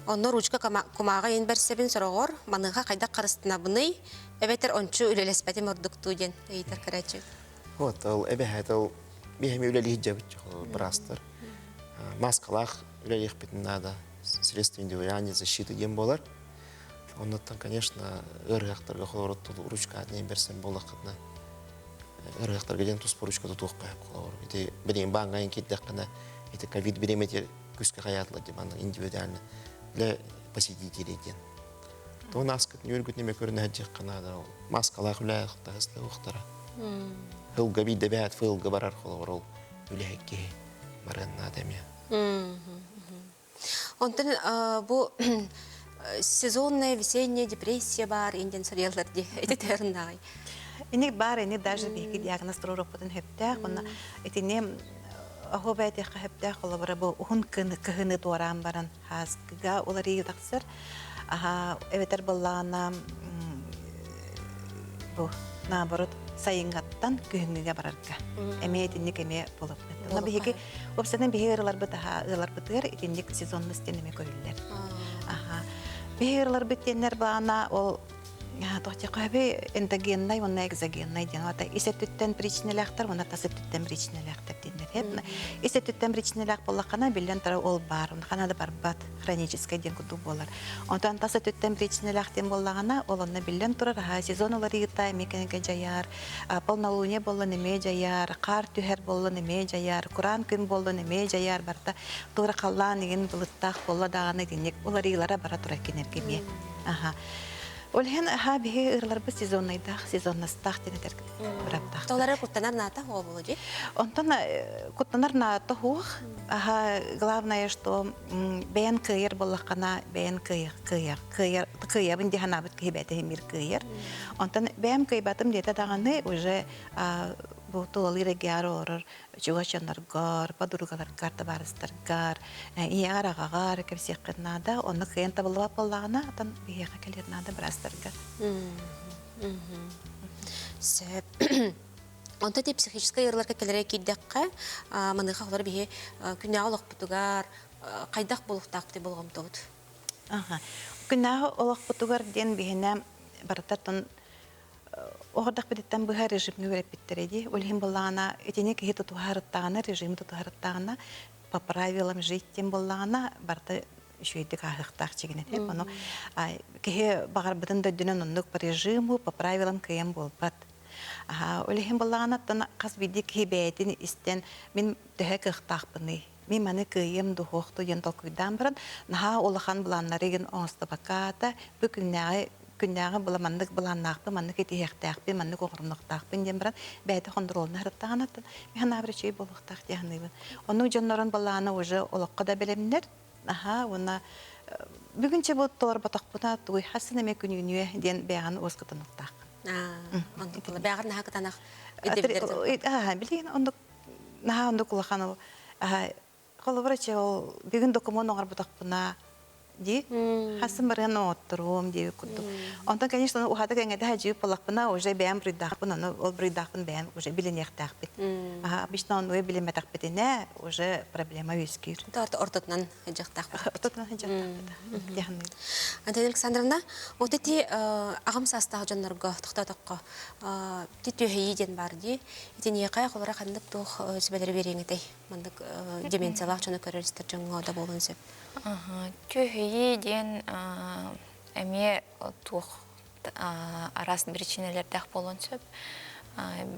Онно ручка кумааҕы иһин бэрсэбин сороҕор. Маныаха хайдах харыстынабыный? Эбэтэр ончу үлэлэспэтим ордуктуу диэн ыйытар көрөөччү. Вот, ол эбэһээт ол биһэми үлэлии сылдьабыт быраастар. Маскалаах үлэлиэхпитин наада. Средства индивидуальной защиты диэн буолар. Оннуттан, конечно, ыарыһахтарга холобур ручка диэн бэрсэн буоллаххытына ырыахтарга диэн туспа ручка тутуохха сөп холобур. Ити билигин бааҥҥа киирдэххинэ ити ковид бириэмэтигэр күүскэ хайаатылар диэн манна индивидуально для посетителей диэн. То наскыт нүөргүт неме көрүнэ сылдьыахха наада ол. Маскалаах үлээх таһыстыахтара. Хылга биирдэ бэт фылга барар холобур ол үлэһит киһи барыан наада эмиэ. Онтон бу сезонная весенняя депрессия баар индиан суруйаллар дии ити тэрнааҕый. Ини баар ини даже биһиги диагноз туруорукпутун сөптөөх уонна итини Оһуобай этиэххэ сөптөөх холобура бу уһун кыһыны туораан баран һааскыга уларыйыы тахсар. Аһа эбэтэр буоллаҕына бу наоборот сайыҥҥаттан күһүҥҥүгэ барарга. Эмиэ итинник эмиэ буолуохтаах. Но биһиги уопсайынан биһиги ыарыыларбыт аһа ыаларбытыгар итинник сезонность диэн эмиэ көрүллэр. Аха. Биһиги ыарыыларбыт диэннэр баана ол Тохтехаби эндогеннай уонна экзогеннай диэн ата ис өттүттэн причинэлээхтэр уонна тас өттүттэн причинэлээхтэр диэннэр. Ис өттүттэн причинэлээх буоллаххына биллэн турар ол баар, хана да барбат хроническай диэн курдук буолар. Онтон тас өттүттэн причинэлээх диэн буоллаҕына, ол онно биллэн турар аһа сезон уларыйыыта эмиэ кэнэгэ дьайар, полнолуние буоллун эмиэ дьайар, хаар түһэр буоллун эмиэ дьайар, кураан күн буоллун эмиэ дьайар, барыта туора халлаан игин былыттаах буолла даҕаны итинник уларыйыылара бара турар кинилэргэ эмиэ. Аха. Ол иһин аха биһи ырларбыт сезоннайдаах, сезонностаах диэн этэр быраптаах. Толары куттанар наата хуо болу ди? Онтон куттанар наата хуох. Аха главное, что бэйэн кыайар боллаххана бэйэн кыайар кыайар кыайар кыайабын дии санаабыт киһи бэйэтэ мир кыайар. Онтон бэйэм кыайбатым диэтэ даҕаны уже бу тулалыыр эгиар олорор чугас дьонноргор, подругаларгар, табаарыстаргар, ийэҕэр, аҕаҕар кэпсиэххин наада. Онно кыайан табыллыбат буоллаҕына, атын биһиэхэ кэлиэр наада быраастарга. Сөп. Онто ти психическай ыарыыларга кэлэрэ киирдэххэ, маныаха олор биһи күннээҕи олохпутугар хайдах буолуохтаахпытый болҕомтобут? Күннээҕи олохпутугар диэн биһинэ барытатын оҕордохпутуттан быһа режимҥэ үөрэппиттэрэ дии. Ол иһин буоллаҕына, итини киһи тутуһарыттаҕына, режими тутуһарыттаҕына, по правилам жить диэн буоллаҕына, барыта үчүгэйдик ааһыахтаах чигинэ этэ. Ону киһи баҕарбытын да үрдүнэн оннук по режиму, по правилам кыайан буолбат. Ол иһин буоллаҕына, оттон хас биирдии киһи бэйэтин истэн, мин төһө кыахтаахпыный, мин маны кыайыам дуһуох дуу диэн толкуйдаан баран, наһаа улахан былааннары игин оҥостобакка бу күннээҕи күннээҕи была маннык былааннаахпын, маннык итиһиэхтээхпин, маннык оҥорунуохтаахпын диэн баран бэйэтэ хонтуруолуна сырыттаҕына мин санаабар үчүгэй буолуохтаах дии саныыбын. Оннук дьоннорун былаана уже олоххо да бэлэмнэр. Аһаа уонна бүгүн чэ бу толорботохпуна тугуй хассын эмэ күнүүнүө диэн бэйэҕин уоскутунуохтааххын. Оннук бэйэҕин наһаа кытаанах Билигин оннук наһаа оннук улахан ол холобура чэ ол бүгүн докумуон оҥорботохпуна дии хасын барыан оҥотторуом диэбит курдук онтон конечно уһата кэҥэтэ хадьыып буоллахпына уже бэйэм буруйдаахпын ону ол буруйдаахпын бэйэм уже билиниэхтээхпит обычно ону билиммэтэхпитинэ уже проблема үөскүүр ортотунан сылдьыахтаахпыт. Ортотунан сылдьыахтаахпыт диэханныыр. Антонина Александровна, вот эти аҕам саастаах дьоннорго тохтоотоххо ти түөһэйии диэн баар дии. Итиниэхэ холоро ханнык туох сүбэлэри биэриэҥ этэй? Маннык деменциялаах дьону көрөр-истэр дьоҥҥо да буолуон сөп. Түөһэйии диэн эмиэ туох араас биричиинэлэрдээх буолуон сөп.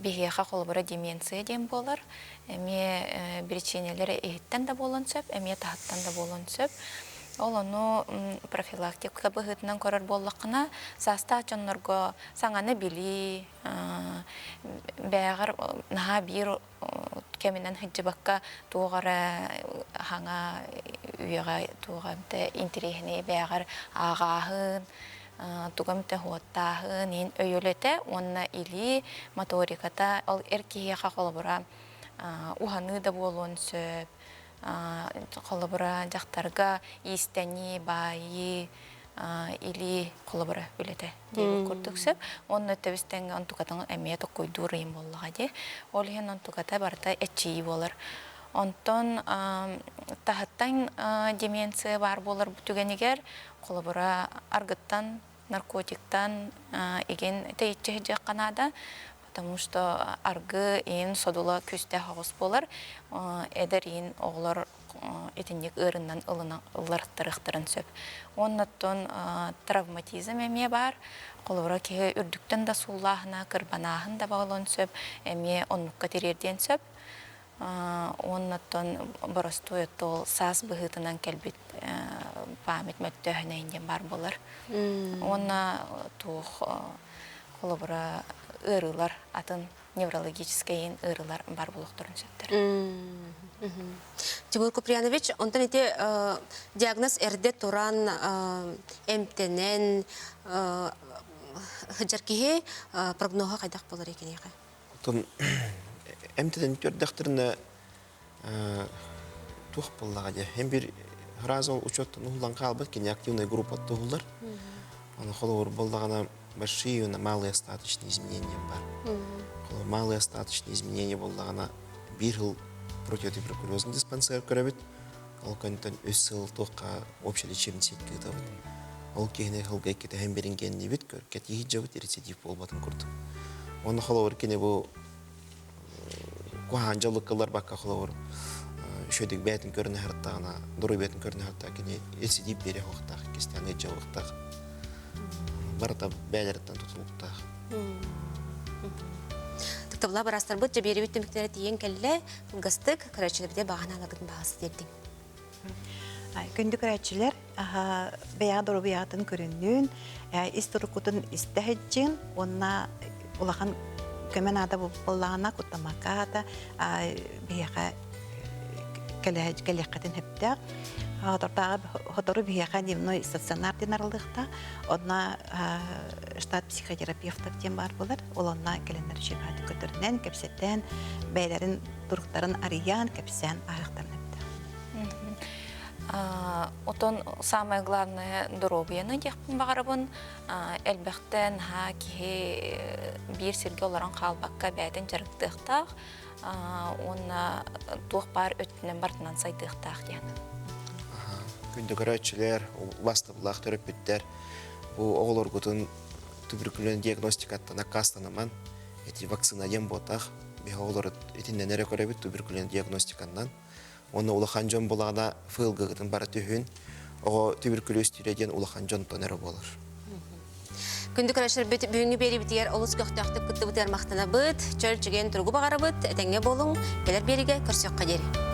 Биһиэхэ холобура деменция диэн буолар. Эмиэ биричиинэлэрэ иһиттэн да буолуон сөп, эмиэ таһыттан да буолуон сөп. Ол ону профилактика быһыытынан көрөр буоллаххына, саастаах дьоннорго саҥаны билии, бээҕэр наһаа биир кэминэн сылдьыбакка туох эрэ хаҥа үйэҕэ туох эмтэ интэриэһинэй бээҕэр ааҕааһын, тугу эмтэ уоттааһын иһин өйүлэтэ уонна илии моториката ол эр киһиэхэ холобура уһаныы да буолуон сөп холобура дьахтарга иистэнии баайыы илии холобура үлэтэ диэбит курдук сөп уонна тэбис-тэҥҥэ онтукатын эмиэ токкуйдуур ыйым буоллаҕа дии ол иһин онтуката барыта эччийии буолар онтон таһыттан деменция баар буолар түгэнигэр холобура аргыттан наркотиктан игин тэйиччи сылдьыахха наада потому что аргы иин содула күүстээх оҕус буолар эдэр иин оҕолор итинник ыарыннан ылларыттарыахтарын сөп. Уоннаттан травматизм эмиэ баар. Холобура, киһи үрдүктэн да сууллааһына, кырбанааһын да буолуон сөп, эмиэ оннукка тириэрдиэн сөп. Уоннаттан боростуой оттол саас быһыытынан кэлбит память мөлтөөһүнэйин диэн баар буолар. Уонна туох холобура ыарыылар атын неврологическай ыарыылар бар буолуохтарын сөптөр. Тимур Куприянович, онтон ити диагноз эрдэ туран эмтэнэн сылдьар киһи прогноһа хайдах буолар киниэхэ? Оттон эмтэнэн көрдөхтөрүнэ Туох буоллаҕа дии. Һин бир сразу ол учеттан уһуллан хаалбыт, кини активная группа туһуллар. Аны холобур буоллаҕына большие на малые остаточные изменения бар. Холобур малые остаточные изменения буоллаҕына биир сыл противотуберкулезный диспансер көрөбүт. Ол көнтөн үс сыл туохха общий лечебный сеть ыытабыт. Ол киһини сылга иккитэһин берин кэннибит, кэтиһи дьабыт рецидив буолбатын курдук. Оны холобур кини бу куһаан дьаллыккалар бакка холобур үчүгдүк бэйэтин көрүнэ сырыттаҕына, доруобуйатын көрүнэ сырыттаҕына кини рецидив биэрэ уохтаах, кистээн ыалдьа уохтаах. Барыта бэйэлэриттэн тутулуктаах. Тыктабыла барастарбыт дьэбиэрибит түмүктэрэ тиийэн кэллэ. Кылгастык, көрөөччүлэрбитэ баҕана аларгытын баҕас тиэрдиҥ. Күндү көрөөччүлэр, бэйэҕэ доруобуйаҕытын көрүннүүн, ис туруккутун истэ сылдьыҥ уонна улахан көмө наада буоллаҕына куттаммакка аата биһиэхэ кэлиэххитин сөптөөх. Хотортааҕы сотору биһиэхэ дневной стационар диэн арыллыахтаах. Онно штат психотерапевтар диэн баар буолар. Ол онно кэлэннэр үчүгэй көтөрүнэн, кэпсэтэн, бэйэлэрин туруктарын арыйан, кэпсээн ааһыахтарын эптэ. Отон самое главное доруобуйаны диэхпин баҕарабын. Элбэхтэн наһаа киһи биир сиргэ олорон хаалбакка бэйэтин дьарыктыахтаах уонна туох баар өттүнэн барытынан сайдыахтаах диэн. Күндү көрөөччүлэр, убастабыллаах төрөппүттэр, бу оҕолоргутун туберкулез диагностикаттан аккаастаныман, эти вакцина диэн буотах, биһи оҕолору итиннэн эрэ көрөбүт туберкулез диагностиканнан. Уонна улахан дьон булаҕына фылгыгытын бара түһүн, оҕо туберкулез түүрэ диэн улахан дьонтон эрэ буолар. Күндү көрөөччүлэрбит бүгүҥҥү биэриибитигэр олус көхтөөхтүк кыттыбытыгар махтанабыт. Чөл чэгиэн туругу баҕарабыт. Этэҥҥэ буолуҥ. Кэлэр биэриигэ көрсүөххэ диэри.